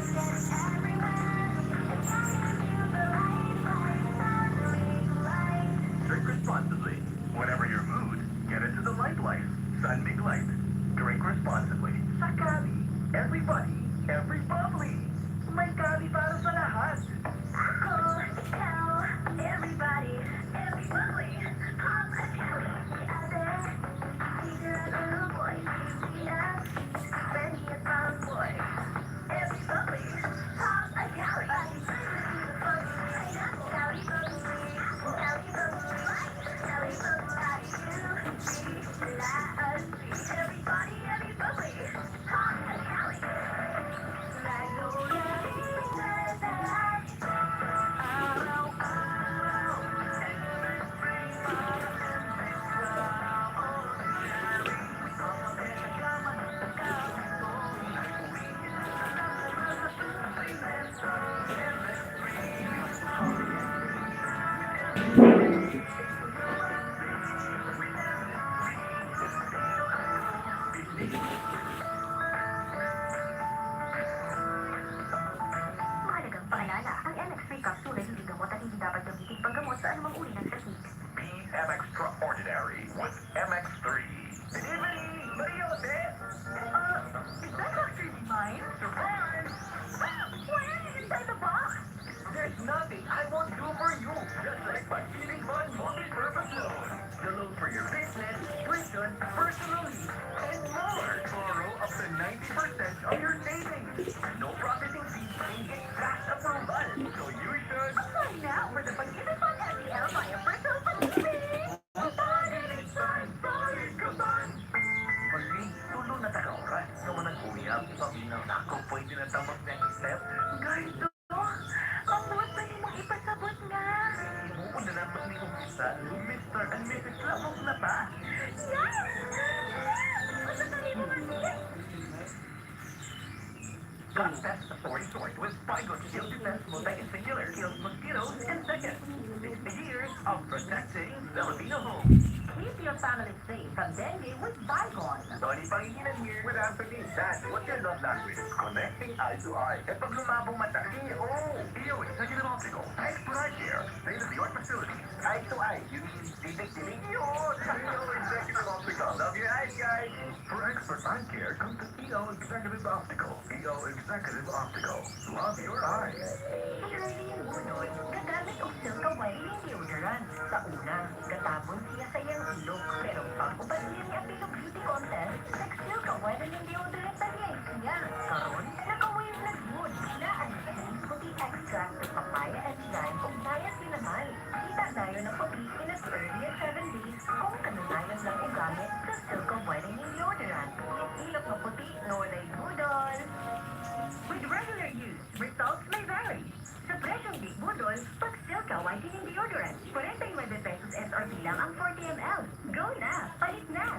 get everywhere. And I feel the light, light, thundering light. Drink responsibly. Whatever your mood, get into the light life. San Mig Light. Drink responsibly. Sa Kali, everybody, every bubbly. May Kali para sa lahat. Ako, ikaw, everybody, every bubbly, pop a Cali. Si ate, si little boy, si Gia, Benny at boy. Every bubbly, pop a Cali. Cali bubbly, Cali bubbly, Cali bubbly, two, three, la, everybody, every bubbly, pop a Cali. Magnolia, lahat. Araw-araw, MX3 para extraordinary. Ang kaman sa kapito, uwiin na natural sa suplemento. MX3. With MX3. Mahalagang paalala, ang MX3 capsule ay hindi gamot at hindi dapat gamitin panggamot sa anumang uri ng sakit. Be M Extraordinary with MX3. Delivery! Mariote! Is that actually mine? Surprise! Why are you inside the box? There's nothing I won't do for you. Just like Pag-ibig Fund Multi-Purpose Loan. The loan for your business, tuition, personal needs, And more. Borrow up to 90% of your savings. No processing fee and get fast approval. So you should Apply now for the Pag-ibig Fund MPL via Personal Pag-ibig! Pag tulo na ta ka oras, nga manang uyab, paminaw na ako, pwede na tamang next step. Guys, Ang buot pa nimong ipasabot nga. Himuon na naman ni umpisa, Mr. and Mrs. Lamok na ta. Yes! Yes! Basta kanimo man siya. Got best authority source with Baygon Shield Defense Multi-Incinerator kills mosquitoes in seconds. 60 years of protecting Filipino homes. Keep your family safe from dengue with Baygon. Donny Pangilinan here with Anthony. Dad, what's your love language? Connecting eye to eye. At pag lumabong mata, EO! EO Executive Optical. Expert eye care. State-of-the-art facilities. Eye to eye, you mean titig-titig? Yun! EO Executive Optical. Love your eyes, guys! For expert eye care, come to EO Executive Optical. EO Executive Optical. Love your eyes. Si Erlene Bunod, gagamit og Silka Whitening Deodorant. Sa una, gatapon siya sa iyang ilok. Pero pag-uban niya ni Apilo Beauty Contest, nag-Silka Whitening Deodorant na niya siya. Karon, naka-wave na good. Naa sa puti extract sa papaya. Whitening Deodorant. ₱49 SRP lang ang 40 ml. Go na! Palit na!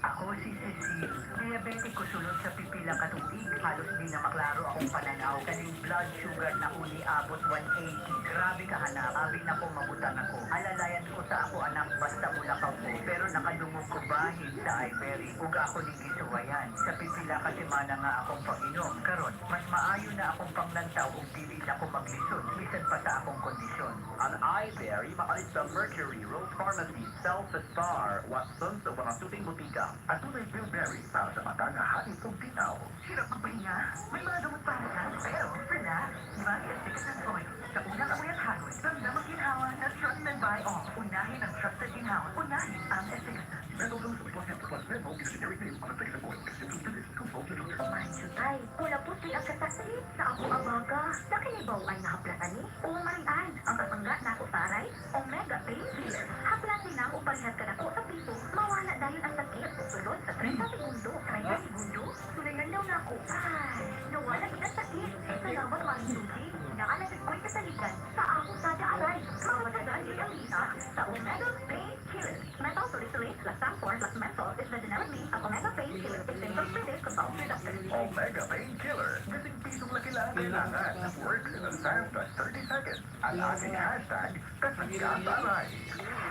Ako si Cecile. Diabetic ko sulod sa pipila ka tuig. Halos di na maklaro akong pananaw. Kaning blood sugar na uni abot 180. Grabe ka hanap. Abi na ko mabutang ako. Alalayan ko sa ako anak basta mulakaw ko. Pero nakadungog ko bahin sa iBerry. Ug ako ni gisuwayan. Sa pipila ka semana nga akong pag-inom. Karon, mas maayo na akong panglantaw ug dili na ko maglisod bisan pa sa akong kondisyon. Ang iBerry makalit sa Mercury, Rose Pharmacy, Self Star, Watson's o mga suking butika. At tunay Bilberry para sa mata nga hanit og tinaw. Hirap magpahinga. May mga gamot para dyan. Pero, relax. May Efficascent Oil. Sa unang amoy at hagod, ramdam ang ginhawa na trusted by all. Unahin ang trusted ginhawa. Unahin ang Efficascent. Mental dose plus plus mental is a generic name of Efficascent Oil. If symptoms persist, consult your doctor. Manchutay, kulapot ang kasakit sa ako abaga. Nakinibaw ay nahaplatan ni o marian. Ang kasangga na ako taray, Omega Painkiller. Haplatin na o parehas ka nako sa piso, mawala dayon ang sakit. Sulod sa 30 segundo. 30 segundo? Sulayan daw na ako. Ay, nawala gid ang sakit. Salamat maring susi. Naalasas ko'y kasaligan sa ako sa aray. Mawala gid ang lisa sa Omega Painkiller. Methyl salicylate plus Samphor plus menthol is the generic name of Omega Painkiller. If symptoms persist, consult your doctor. Omega Painkiller. Kasing pisong laki lang ang kailangan. Works in as fast as 30 seconds. Ang ating hashtag, kasangga-taray.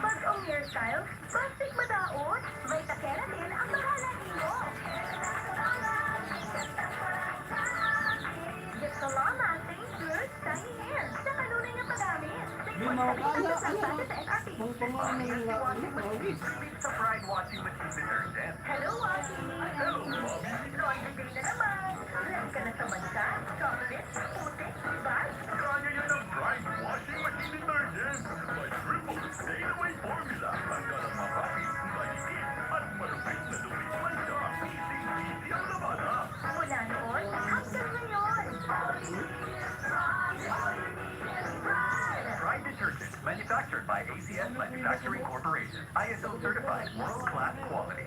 Bag-ong hairstyle, plastic madaot, Vita Keratin ang bahala nimo. Get the long-lasting, good, shiny hair sa kanunay nga paggamit. Di mawala, Sa ano? sa SRP. Pang pangalan nila, ano, mawit. Sa Pride Washing Machine Detergent. Hello, Waki! Hello, Bobby. Laundry day na naman. Blend ka na sa bansa, chocolate, putik, bag. Kaya yan ang Pride Washing Machine Detergent. May triple stain-away formula. Tanggal ang mapapit, malikit, at malupit na dumi. Manda, easy-easy ang labada. Mula noon hanggang ngayon. All you need is Pride. All you need is Pride. Pride Detergent, manufactured by ACS Manufacturing Corporation. ISO certified world-class quality.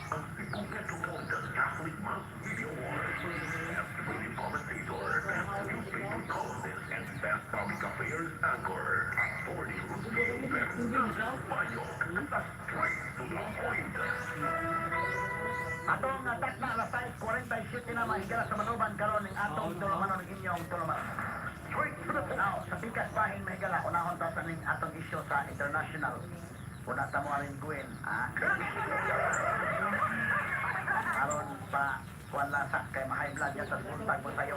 Ang Cebu Metropolitan Catholic Mass Media Awards. Best Radio Commentator, Best Newspaper Columnist, and Best Public Affairs Anchor. Attorney Rudy Bayok, straight to the point. Atong atak na alas 6:47 na mga higala sa manuban karon ning atong tulumanon ng inyong tulumanon. Straight to the point. Now, sa pikas bahin mga higala, unahon ta sa ning atong issue sa international. Una ta mo aring Gwen, ah. Aron pa kuan lasa kay ma-high blood ya sa buntag mo sayo.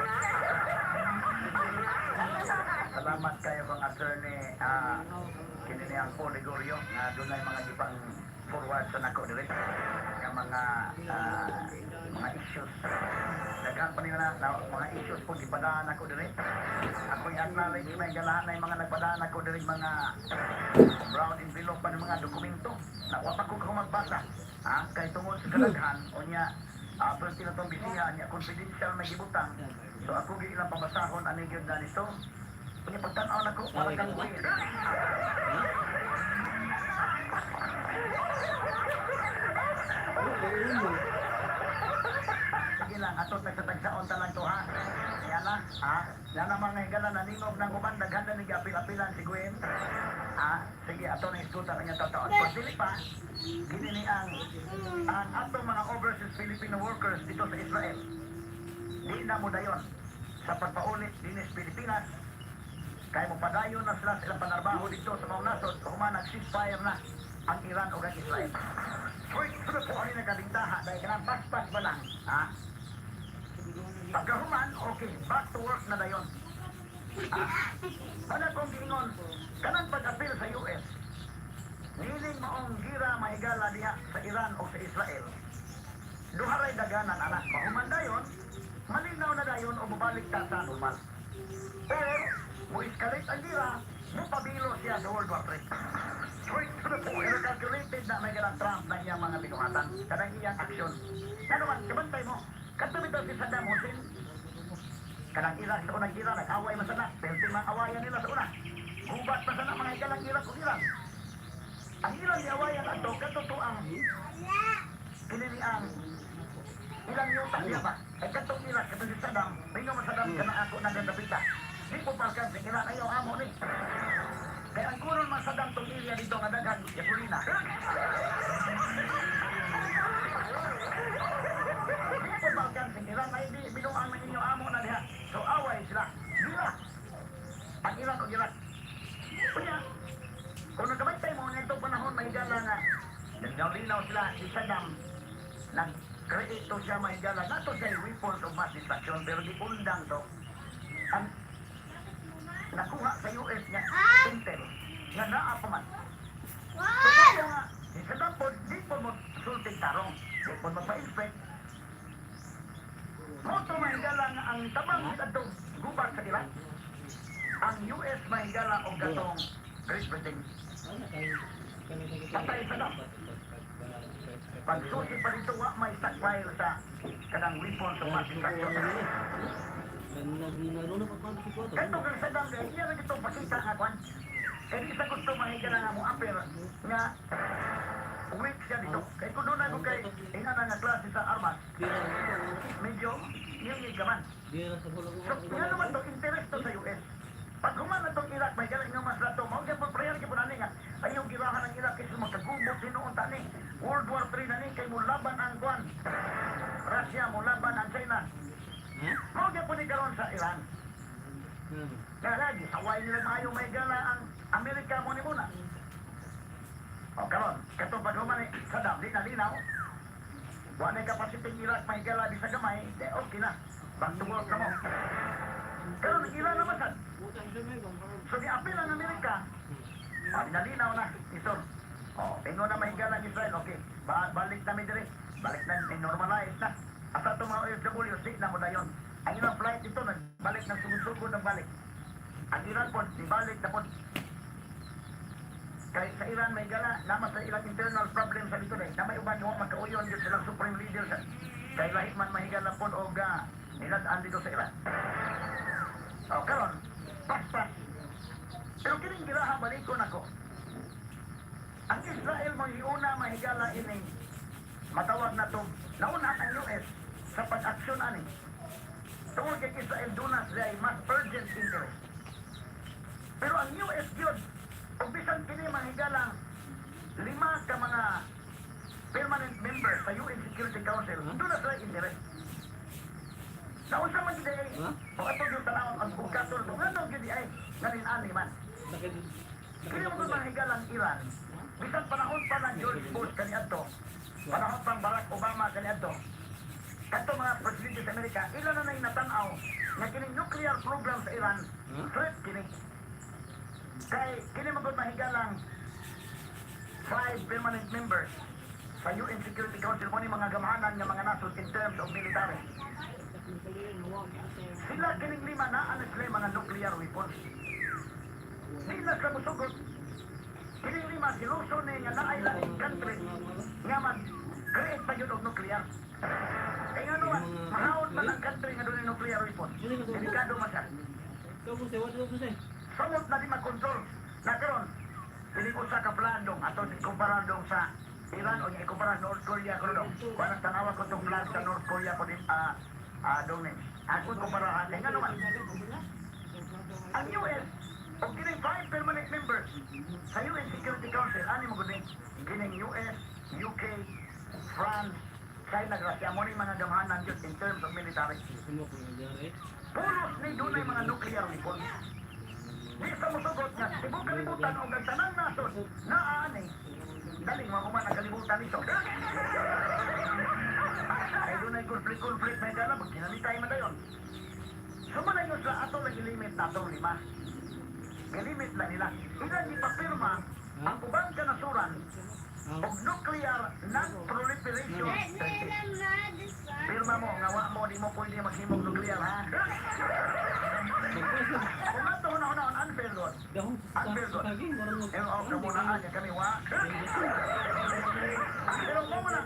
Salamat kayo kang attorney kini ni ang Paul Ligorio nga dunay mga gipang forward sa nako diri nga mga mga issues. Daghan pa nila na mga issues po gipadaan ako diri. Ako i-acknowledge may galahan na yung mga nagpadaan ako diri mga brown envelope pa ng mga dokumento na wa pa ko magbasa. Ha? Kay tungod sa kalaghan unya perti na tong bisiha niya confidential may gibutang. So ako gi ilang pabasahon ani gyud na nito. Unya pagtan-aw nako para kang weird. Ano, kaya mo? Sige lang, ato tagsa-tagsaon ta lang to ha. Yan na, ha? Yan ang mga higala naningog ng uban, daghan na ni apil-apilan si Gwen. Ha? Sige, ato na isgutan ang iyang tataon. Kung dili pa, gini ni ang atong mga overseas Filipino workers dito sa Israel. Di na mo dayon sa pagpaulit dinis Pilipinas, kay mo padayon na sila sa ilang panarbaho dito sa maong nasod, human nag-ceasefire na ang Iran ug ang Israel. Straight to the Kung point. ano nagkabintaha, dahil kanang paspas ba lang, ha? Pagkahuman, okay, back to work na dayon. Ah, wala kong giingon, kanang pag-appeal sa US, niling maong gira mahigala diha sa Iran o sa Israel. Duha ray daganan anak, mahuman dayon, malinaw na dayon o mabalik ta sa normal. Or, mo-escalate ang gira, mo pabilo siya sa World War III. Straight to the Pero point. calculated na may galang Trump na iyang mga binuhatan, kanang iyang aksyon. Ano man, kabantay mo, kadto bitaw si Saddam Hussein, kanang Iraq sa unang gira, nag-away man sana, pero mga awayan nila sa una. Gubat man sana mga higalang Iraq ug Iran. Ang ilang giawayan ato, kadto to ang kini ni ang ilang yuta niya ba? Ay kadtong Iraq, kadto si Saddam, mingon man Saddam, kana ako nang gandapita. Di po palkan, sa Iran ayaw amo ni. dito nga daghan gasolina. Di po maalkansi ang Iran ay di binuang ng inyo amo na diha. So away sila. Dila. Ang Iran o Iraq. Kunya, kung nagkabantay mo nitong panahon, mahigala nga, nagnaw-linaw sila si Saddam, nag-create to siya, mahigala, nato siya weapons of mass destruction, pero giundang to, ang nakuha sa US nga intel, nga naa pa man. So, kaya nga, si Saddam po, di po mo sulting tarong, di po magpa-inspect. Mo to, mahigala, nga ang tabang sa gubat sa Iraq, ang US, mahigala, o gatong Great Britain. Patay sa. Pagsusi pa dito, wa may stockpile sa kanang weapons of mass destruction. Kato kang Saddam, kaya iya na itong pakita nga kwan. Kaya di sa gusto mahigala nga mo appear nga weak siya dito. Kaya kung doon ako kay ingana nga klase sa armas, medyo ngingig ka man. So, nga naman to, interest to sa US. Pag human na tong Iraq, may galing nga mas lato, mao gyud prayer gyud ani nga ayaw girahan ang Iraq kasi magkagubot hinuon ta ni. World War III na ni kay mo laban ang kwan. Russia mo laban ang China. Mao gyud ni karon sa Iran. Kaya lagi, saway nila maayo may gala ang Amerika mo ni muna. O karon, katong pag human ni Saddam, di na linaw. Wa na capacity ng Iraq may gala di sa gamay, di okay na. Back to work na mo. Karon Iran naman sad. So giapil ang Amerika, ah, nalinaw na, isor. Oh, ingon na mahigala ang Israel, okay. Balik na mi diri. Balik na, normalize na. Asa itong mga OFW, di na mo dayon. Ang ilang flight ito, nagbalik ng sugod-sugod ng balik. Ang Iran po, ibalik na po. Kay sa Iran may gala, naman sa ilang internal problem sa dito na may uban wa magkauyon yun silang supreme leader sa kay lahi man mahigala po og nilad-an dito sa Iran. O karon, paspas. Pero kining giraha balikon ako. Ang Israel mo iuna mahigala ining matawag na to, nauna ang US sa pag-aksyon ani. Tungod kay Israel duna sila ay mas urgent interest. Pero ang US gyud, ug bisan kini mahigalang lima ka mga permanent members sa UN Security Council, duna sila interest. Naunsa man gyud ay, o ato yung tanawon ang bukaton, kung ano gyud ay nganin ani man. Kini mo mahigalang Iran, bisan panahon pa ng George Bush kaniadto, panahon pang Barack Obama kaniadto, kadto mga presidente sa Amerika, ilan na na'y natanaw nga kining nuclear program sa Iran, threat kini. Kay kini magod mahigalang five permanent members sa UN Security Council mo ni mga gamahanan nga mga nasod in terms of military. Sila kining lima na ano sila yung mga nuclear weapons. Di na sila musugot. Kining lima siluso ni nga naay laing country nga mag-create pa yun og nuclear. Kaya nga naman, mahaon man ang country nga dunay nuclear weapon. Delikado man siya. Samot na di makontrol. Na karon, kining usa ka plan dong ato ikumpara dong sa Iran o ikumpara sa North Korea kuno dong. Kuan ang tanawa ko tong plan sa North Korea ko din dong ni. Ako kumpara kay nga naman. Ang US og kining five permanent members sa UN Security Council ani mo gud ni kining US, UK, France, China, Russia mo ni mga gamhanan gyud in terms of military. Pulos ni dunay mga nuclear weapons. Di sa musugot nga tibok kalibutan og ang tanang nasod naa ani daling mahuman ang kalibutan nito. Kay dunay conflict-conflict may gala magkinamitay man dayon. So mo na yun sa ato lang ilimit na atong lima. Gilimit lang nila. Ilang ipapirma ang ubang kanasuran og nuclear non-proliferation treaty. Pirma mo, nga wa mo, di mo pwede maghimog nuclear, ha? Kung ato na una, unfair god. Unfair god. Pero oh, kamunaan niya kami, wa. Pero mo na,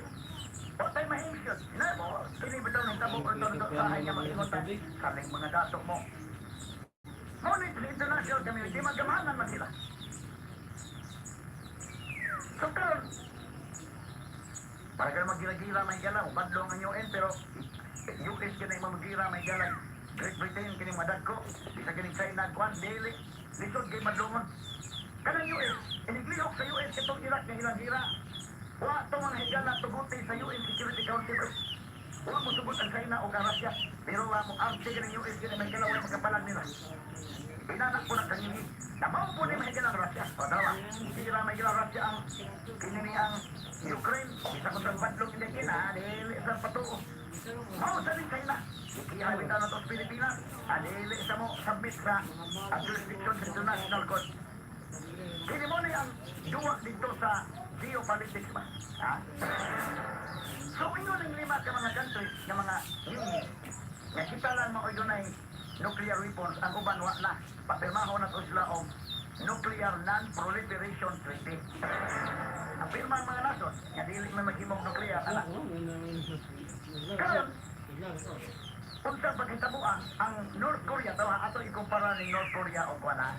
wa tayo mahingsyon. Ina mo, kini bitaw ng tabo or to sa nga mag-ingon ta. Kaming mga dato mo. Ngunit sa international community, magamahanan man sila. So karon, para ka maggira-gira may galaw, badlong ang UN, pero US kini magira may galaw. Great Britain kini madagko, bisa kini China, kwan dili, lisod kay madlongon. Kanang US, iniglihok sa US itong Iraq nga ilang gira. Wa to mga higala tuguti sa UN Security Council. Wa mo sugot ang China o ang Russia. Pero wa mo arte ganing US gani may kalawa magkapalag nila. Pinanak po ng kanyang Namaw po ni mahigala ang Russia. O dalawa, sira mahigala ang Russia ang kinini ang Ukraine. Isa ko sa badlong hindi kina, dili sa patuo. Mao sa rin China. Ikiha bitaw na to sa Pilipinas. Adili sa mo submit sa ang jurisdiction sa International Court. Kini mo ni ang duwa dito sa geopolitics ba? Ha? So ingon ang lima ka mga countries nga mga union nga kita lang mao dunay nuclear weapons, ang uban wa na. Papirmahon na to sila og Nuclear Non-Proliferation Treaty. Ang pirma ang mga nasod nga dili man maghimog nuclear ala. Karon, unsa paghitabuan ang North Korea tawa ato ikumpara ning North Korea og wala.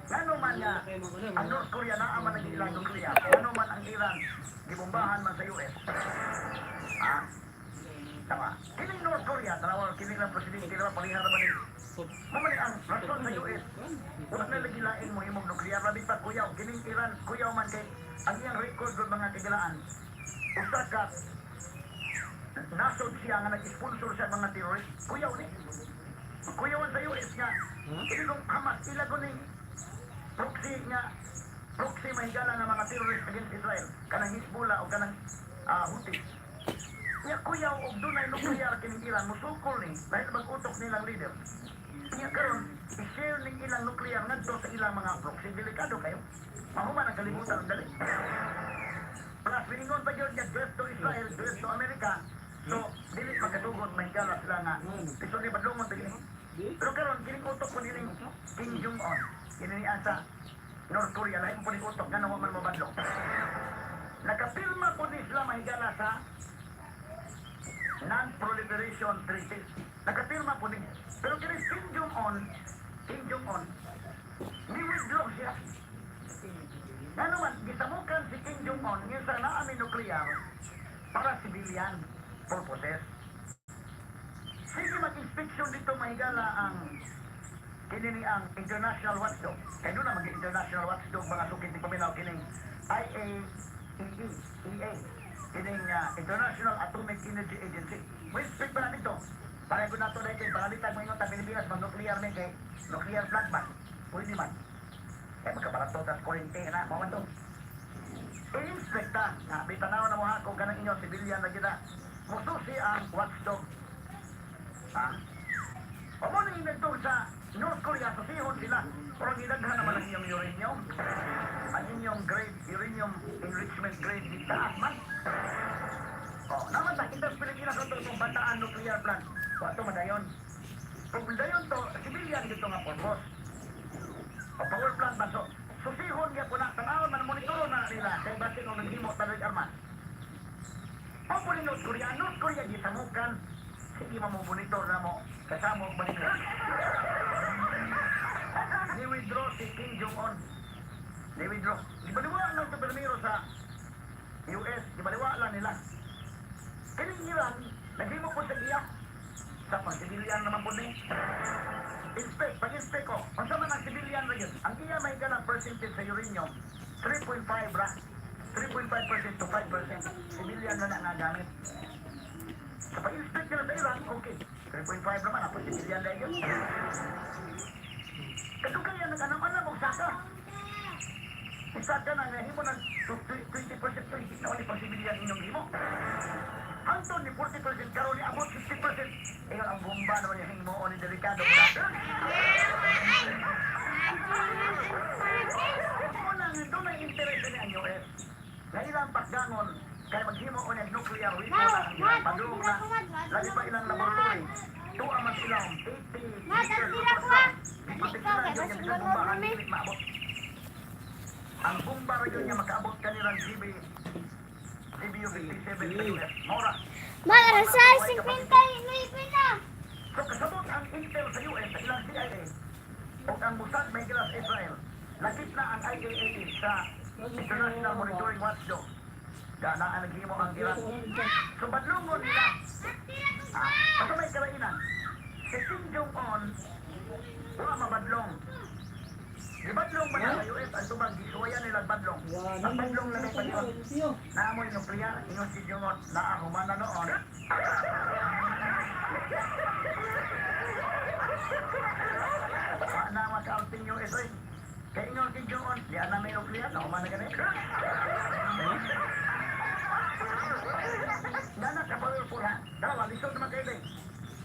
Ngano man nga ang North Korea naa man ang ilang nuclear, ngano man ang Iran gibombahan man sa US? Ah? Tama. Kining North Korea, tanawa kini lang presidente na palihan ra ba ni? Mao man ni ang rason sa US. Wala na lagi lain mo himog nuclear, labi pa kuyaw kining Iran, kuyaw man kay ang iyang record gud, mga kagilaan. Usa ka nasod siya nga nag-sponsor sa mga terrorist. Kuyaw ni. Kuyawan sa US nga kini kong Hamas ila ko ning proxy nga proxy mahigala nga mga terrorist against Israel, kanang Hezbollah o kanang Houthi. Nya kuyaw og dunay nuclear kining Iran, musukol ni dahil mag-utok nilang leader. Nya karon i-share ning ilang nuclear ngadto sa ilang mga proxy, delikado kayo. Mahuman ang kalibutan ang dali. Plus, miingon pa gyud nga threat to Israel, threat to America. So, dili magkatugon mahigala sila nga bisan ni badlongon pa gini. Pero karon kining utok ko nining Kim Jong-un, kini ni sa North Korea, lahi po ni utok nga wa man mabadlong. Nakapirma po ni sila mahigala sa Non-Proliferation Treaty. Nakapirma po ni. Pero kini Kim Jong-un, Kim Jong-un, ni-withdraw siya. Ngano man, gisamukan si Kim Jong-un nga sa naa mi nuclear para civilian purposes. Sige mag-inspection dito mahigala ang kini ni ang International Watchdog. Kay doon na mag-International Watchdog, mga sukit ni paminaw, kining IAEE, EA, kining International Atomic Energy Agency. Mo inspect ba na dito? Para ko nato dahil kay paralitag mo ingon ta Pilipinas mag nuclear ni kay nuclear plant ba? Pwede man. Kay magkabarato tas kuryente na mo man to. I-inspect ta nga bitanaw na mo ha kung kanang inyo civilian na kita. Mususi ang watchdog. Ha? O mo nang nagtong sa North Korea, susihon sila. Pero ang gidaghan naman ang inyong uranium. Ang inyong grade, uranium enrichment grade, di taas man. O, naman ta, kita sa Pilipinas ito itong Bataan nuclear plant. O, ito madayon. Kung dayon to, civilian dito nga purpose. O, power plant ba? So, susihon gyud po na, tanawon man, monitoro na nila. Kay basin o naghimo talag armas. O po ni North Korea, North Korea gisamukan. Sige mo monitor na mo, kasama og balik. Ni-withdraw si Kim Jong-un. Ni-withdraw. Gibaliwa lang ito primero sa US. Gibaliwa lang nila. Kining Iran, naghimo po sa iya. Sa pang-civilian naman po ni. Inspect, pag-inspect ko, unsa man ang civilian na yun? Ang iya may ganang percentage sa uranium, 3.5 ra. 3.5% to 5% civilian na na nga gamit. Sa pag-inspect nila sa Iran, okay. 3.5 naman, ako civilian na yun. Kadugay yan, nag-anam-anam og saka. Saka na, nahimo ng 20%, 20 na ulit pang civilian inyong himo. Hangtod ni 40% karon ni abot 50%. Ingon ang bomba naman yung himo o ni delikado. Unang doon ay interest ni ang US. Na ilang pakgangon kay maghimo o ng nuclear weapon ang ilang padung na lagi pa ilang laboratory. Tuwa man sila 80 meters across. Giproteksinan yun yung bisan bomba ang dili maabot. Ang bomba ra yun niya makaabot kanilang GBU 57 sa US. Mora. Magrasa 59 na. So kasabot ang Intel sa US sa ilang CIA o ang Mossad may sa Israel. Lakip na ang IAEA sa International Monitoring Watchdog. Gana ang naghimo ang Iran. So badlongon nila. Ah, basta may karainan. Si Kim Jong-un, wala mabadlong. Gibadlong ba na sa US ang tubag, gisuwayan nila badlong. Wala Ang badlong lang ay pag Siyo. Naamoy nuklear, ingon si Jong-un, naahumana noon. Wa na maka-outing US oy. Kay ingon si Jong-un, di na may nuklear, nahumana gani. Dana ka powerful ha. Dalawa, lisod naman kayo eh.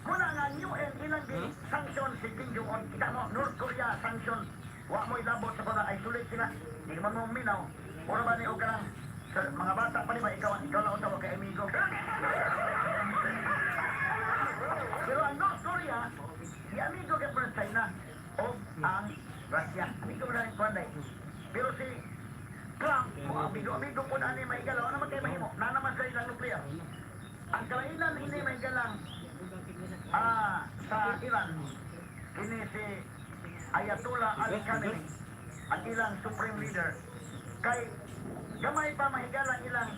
Muna nga ang UN ilang di sanction si Kim Jong-un. Kita mo, North Korea sanction. Wa mo ilabot sa mga isolate sila. Di man mo minaw. Mura ba ni og kanang sa mga bata pa di ba ikaw lang utaw kay amigo. Pero ang North Korea, di amigo kay sa China o ang Russia. Amigo na rin kuwan. Pero si Trump, mo amigo-amigo po na ni mahigala. Ano man kayo mahimo? Na naman sa ilang nuklear. Ang kalainan ini mahigalang sa Iran, kini si Ayatollah Ali Khamenei, ang ilang supreme leader, kay gamay pa mahigalang ilang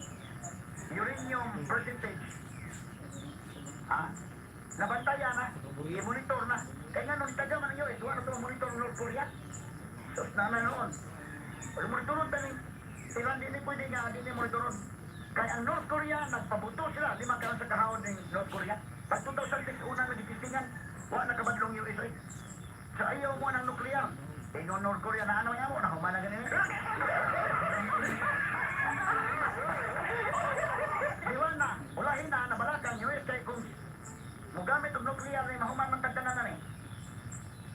uranium percentage. Ah, nabantayan na, i-monitor na. Kaya nga nung taga man ang US, wala ito monitor ng North Korea. Sus na na noon. Pero monitoron taning Iran, di ni pwede nga, di ni monitoron. Kaya ang North Korea, nagpabuto sila, lima karon sa kahawon ng North Korea. Pag 2006, unang nagtitingan, wa nakabadlong US oy. Sa ayaw mo ng nuklear. Ingon North Korea na ano amo, na humana ganin. Diwa na, ulahin na, nabalakan US kay kung mugamit og nuklear ni mahuman man tagtanan ni.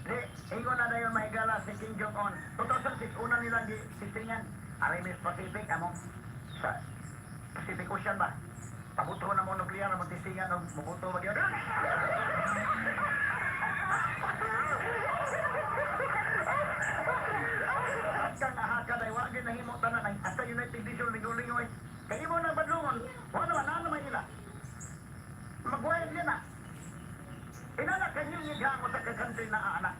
Di, ingon na dayon mahigala si Kim Jong-un. 2006, una nilang gistingan. Aramis Pacific, among sa Pacific Ocean ba? Pabuto na mo nuklear, mo tistingan, og mubuto ba yun? Kang ahaka day, wa gyud nahimo tanan ay asa United Nations lingaw-lingaw ay. Kay imo na badlongon, wa naman na naman nila. Magwayad niya na. Inana kanyang mo sa country na anak.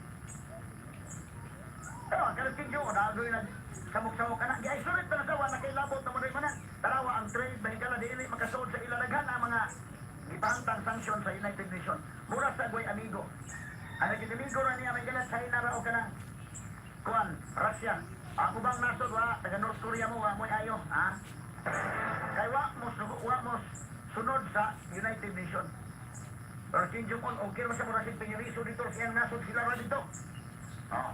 Pero ang Kim Jong-un, naagoy na samok-samok ka na. Gi-isolate na sa na kay labot na mo rin man. Tarawa ang trade, bahigala, dili makasuod sa ilalaghan ang mga gibantang sanksyon sa United Nations. Mura sa goy amigo. Ang naging amigo ra niya, may gala China ra o kanang kuan, Russia. Ako bang nasod wa, taga North Korea mo, wa mo'y ayo, ha? Kay wa mo sunod sa United Nations. Pero Kim Jong-un, okay naman siya mura siya pingiriso dito, siyang nasod sila ra dito. Oh.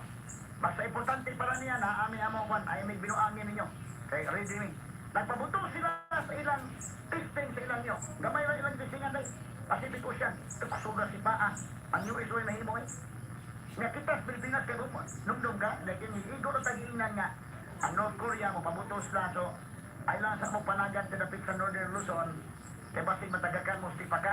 Basta importante para niya na ami amo kwan ay may binuangin ninyo. Kay ready me. Nagpabuto sila sa ilang testing sa ilang nyo. Gamay ra ilang testingan day. Pacific Ocean. Kasuga si Paa. Ang US way mahimo eh. Nga kita sa Pilipinas kay numdum ka, like ini igo ra tag-ingnan nga ang North Korea mo pabuto sila, so ay lang sa mo panagan sa dapit sa Northern Luzon kay basig matagakan mo si pa ka.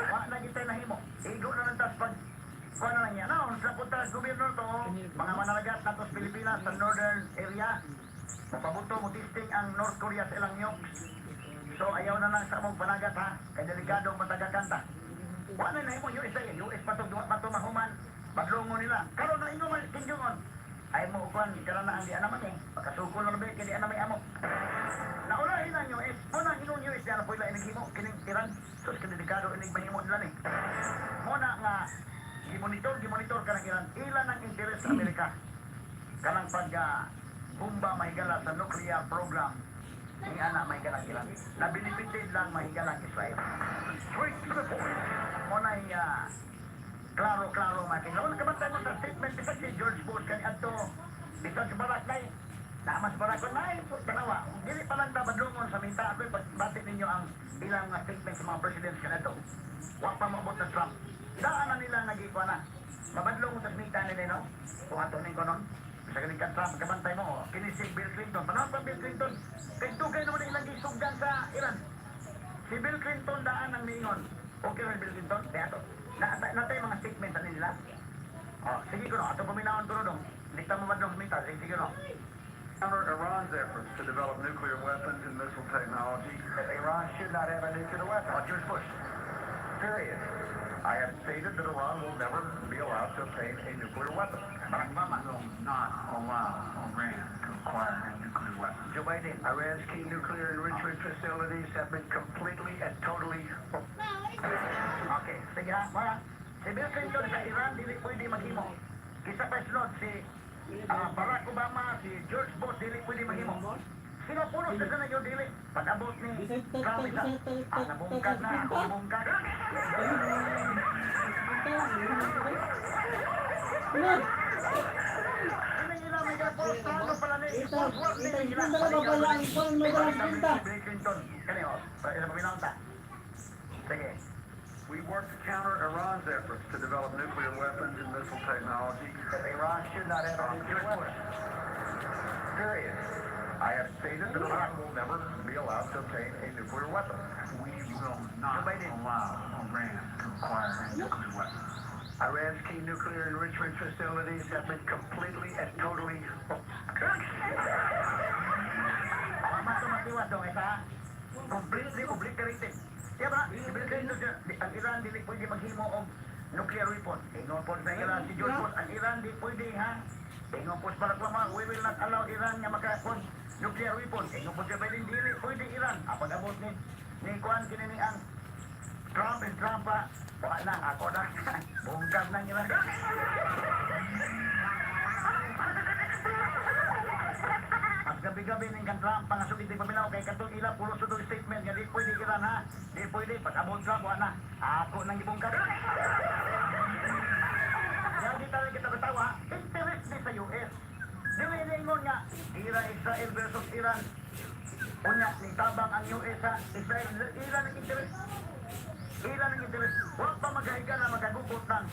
Wa na gitay nahimo. Igo na lang tas pag kuha na lang niya. No, sa punta sa gobyerno to, mga manalagat nato sa Pilipinas sa northern area, mapabuto mo testing ang North Korea sa ilang nukes. So ayaw na lang sa among panagat ha, kay delikado matagakan ta. Wa na nahimo US ay US pa to pa to mahuman. Badlongo nila. Karon na ingo man Kim Jong-un. Ay mo kuan karon na ang di naman eh. Pakasukol na ba kay di na may amo. Naulahin ang US. Muna ingon US di na po ila ining himo kining Iran. Sus kinidelikado ining mahimo nila ni. Muna nga gimonitor kanang Iran. Ilan ang interes sa Amerika kanang pag bomba mahigala sa nuclear program ni ana mahigala Iran. Na benefited lang mahigala ang Israel. Straight to the point. Muna klaro-klaro mga kailangan. Kabantay mo sa statement bisag si George Bush kani adto bisag si Barack nay namas Barack nay tanawa. Dili pa lang ta badlongon sa mita ako'y pagbati ninyo ang ilang mga statement sa mga presidents kanadto. Wa pa moabot na Trump. Daan na nila nagikuha na. Mabadlong mo sa mita nila no? Kung ato ning konon. Sa galing ka Trump, kabantay mo, oh, kini si Bill Clinton. Panahon pa Bill Clinton, kay dugay naman ang ilang gisugdan sa Iran. Si Bill Clinton daan ang niingon. Okay rin Bill Clinton? Kaya to. Natay mga statement sa nila. Oh, sige ko no, ato paminahon ko no dong. Hindi ta mabadlong sa mita. Sige, sige no. Counter Iran's efforts to develop nuclear weapons and missile technology. That Iran should not have a nuclear weapon. Oh, George Bush. Period. I have stated that Iran will never be allowed to obtain a nuclear weapon. Barack Obama. Will not allow Iran to acquire a nuclear weapon. Joe Biden. Iran's key nuclear enrichment facilities have been completely and totally Ma, Okay, sige ha, mga. Si Bill Clinton sa Iran, dili pwede maghimo. Kisa pa sunod, si Barack Obama, si George Bush, dili pwede maghimo. Sila pulos na sana yun, dili. Pag-abot ni Trump, isa, nabungkag na, ako bungkag. Mat! Ini ila may gapos, plano pala ni, Ita, forward ni ita, ila. ita na babala ang pang may dalang pinta. Bill Clinton, kani oh, ila paminaw ta. Sige. We work to counter Iran's efforts to develop nuclear weapons and missile technology. Iran should not have a nuclear weapon. Period. I have stated that Iran will never be allowed to obtain a nuclear weapon. We will not allow Iran to acquire a nuclear weapon. Iran's key nuclear enrichment facilities have been completely and totally Mama tumatiwas dong isa. Completely obliterated. Siya ba? Si Bill Clinton siya, ang Iran dili pwede maghimo og nuclear weapon. Ingon po sa Iran si George Bush, ang Iran di pwede ha. Ingon po sa Barack Obama, we will not allow Iran nga makakon nuclear weapon. Ingon po sa Biden, dili pwede Iran. Apag abot ni kuan kini ni ang Trump and Trump pa, wala na, ako na. Bungkag na Iran. Mas gabi-gabi ning kan Trump pangasugid di paminaw kay katong ila pulos sudong statement nga di pwede Iran ha. Di pwede pag abot Trump wa na. Ako nang gibungkag. Yang di talaga kita katawa, interest ni sa US. Dili niingon nga ira Israel versus Iran. Unya ni tabang ang US sa Israel, ira ang interest. Ira ang interest. Wa pa magahiga na magagukot ng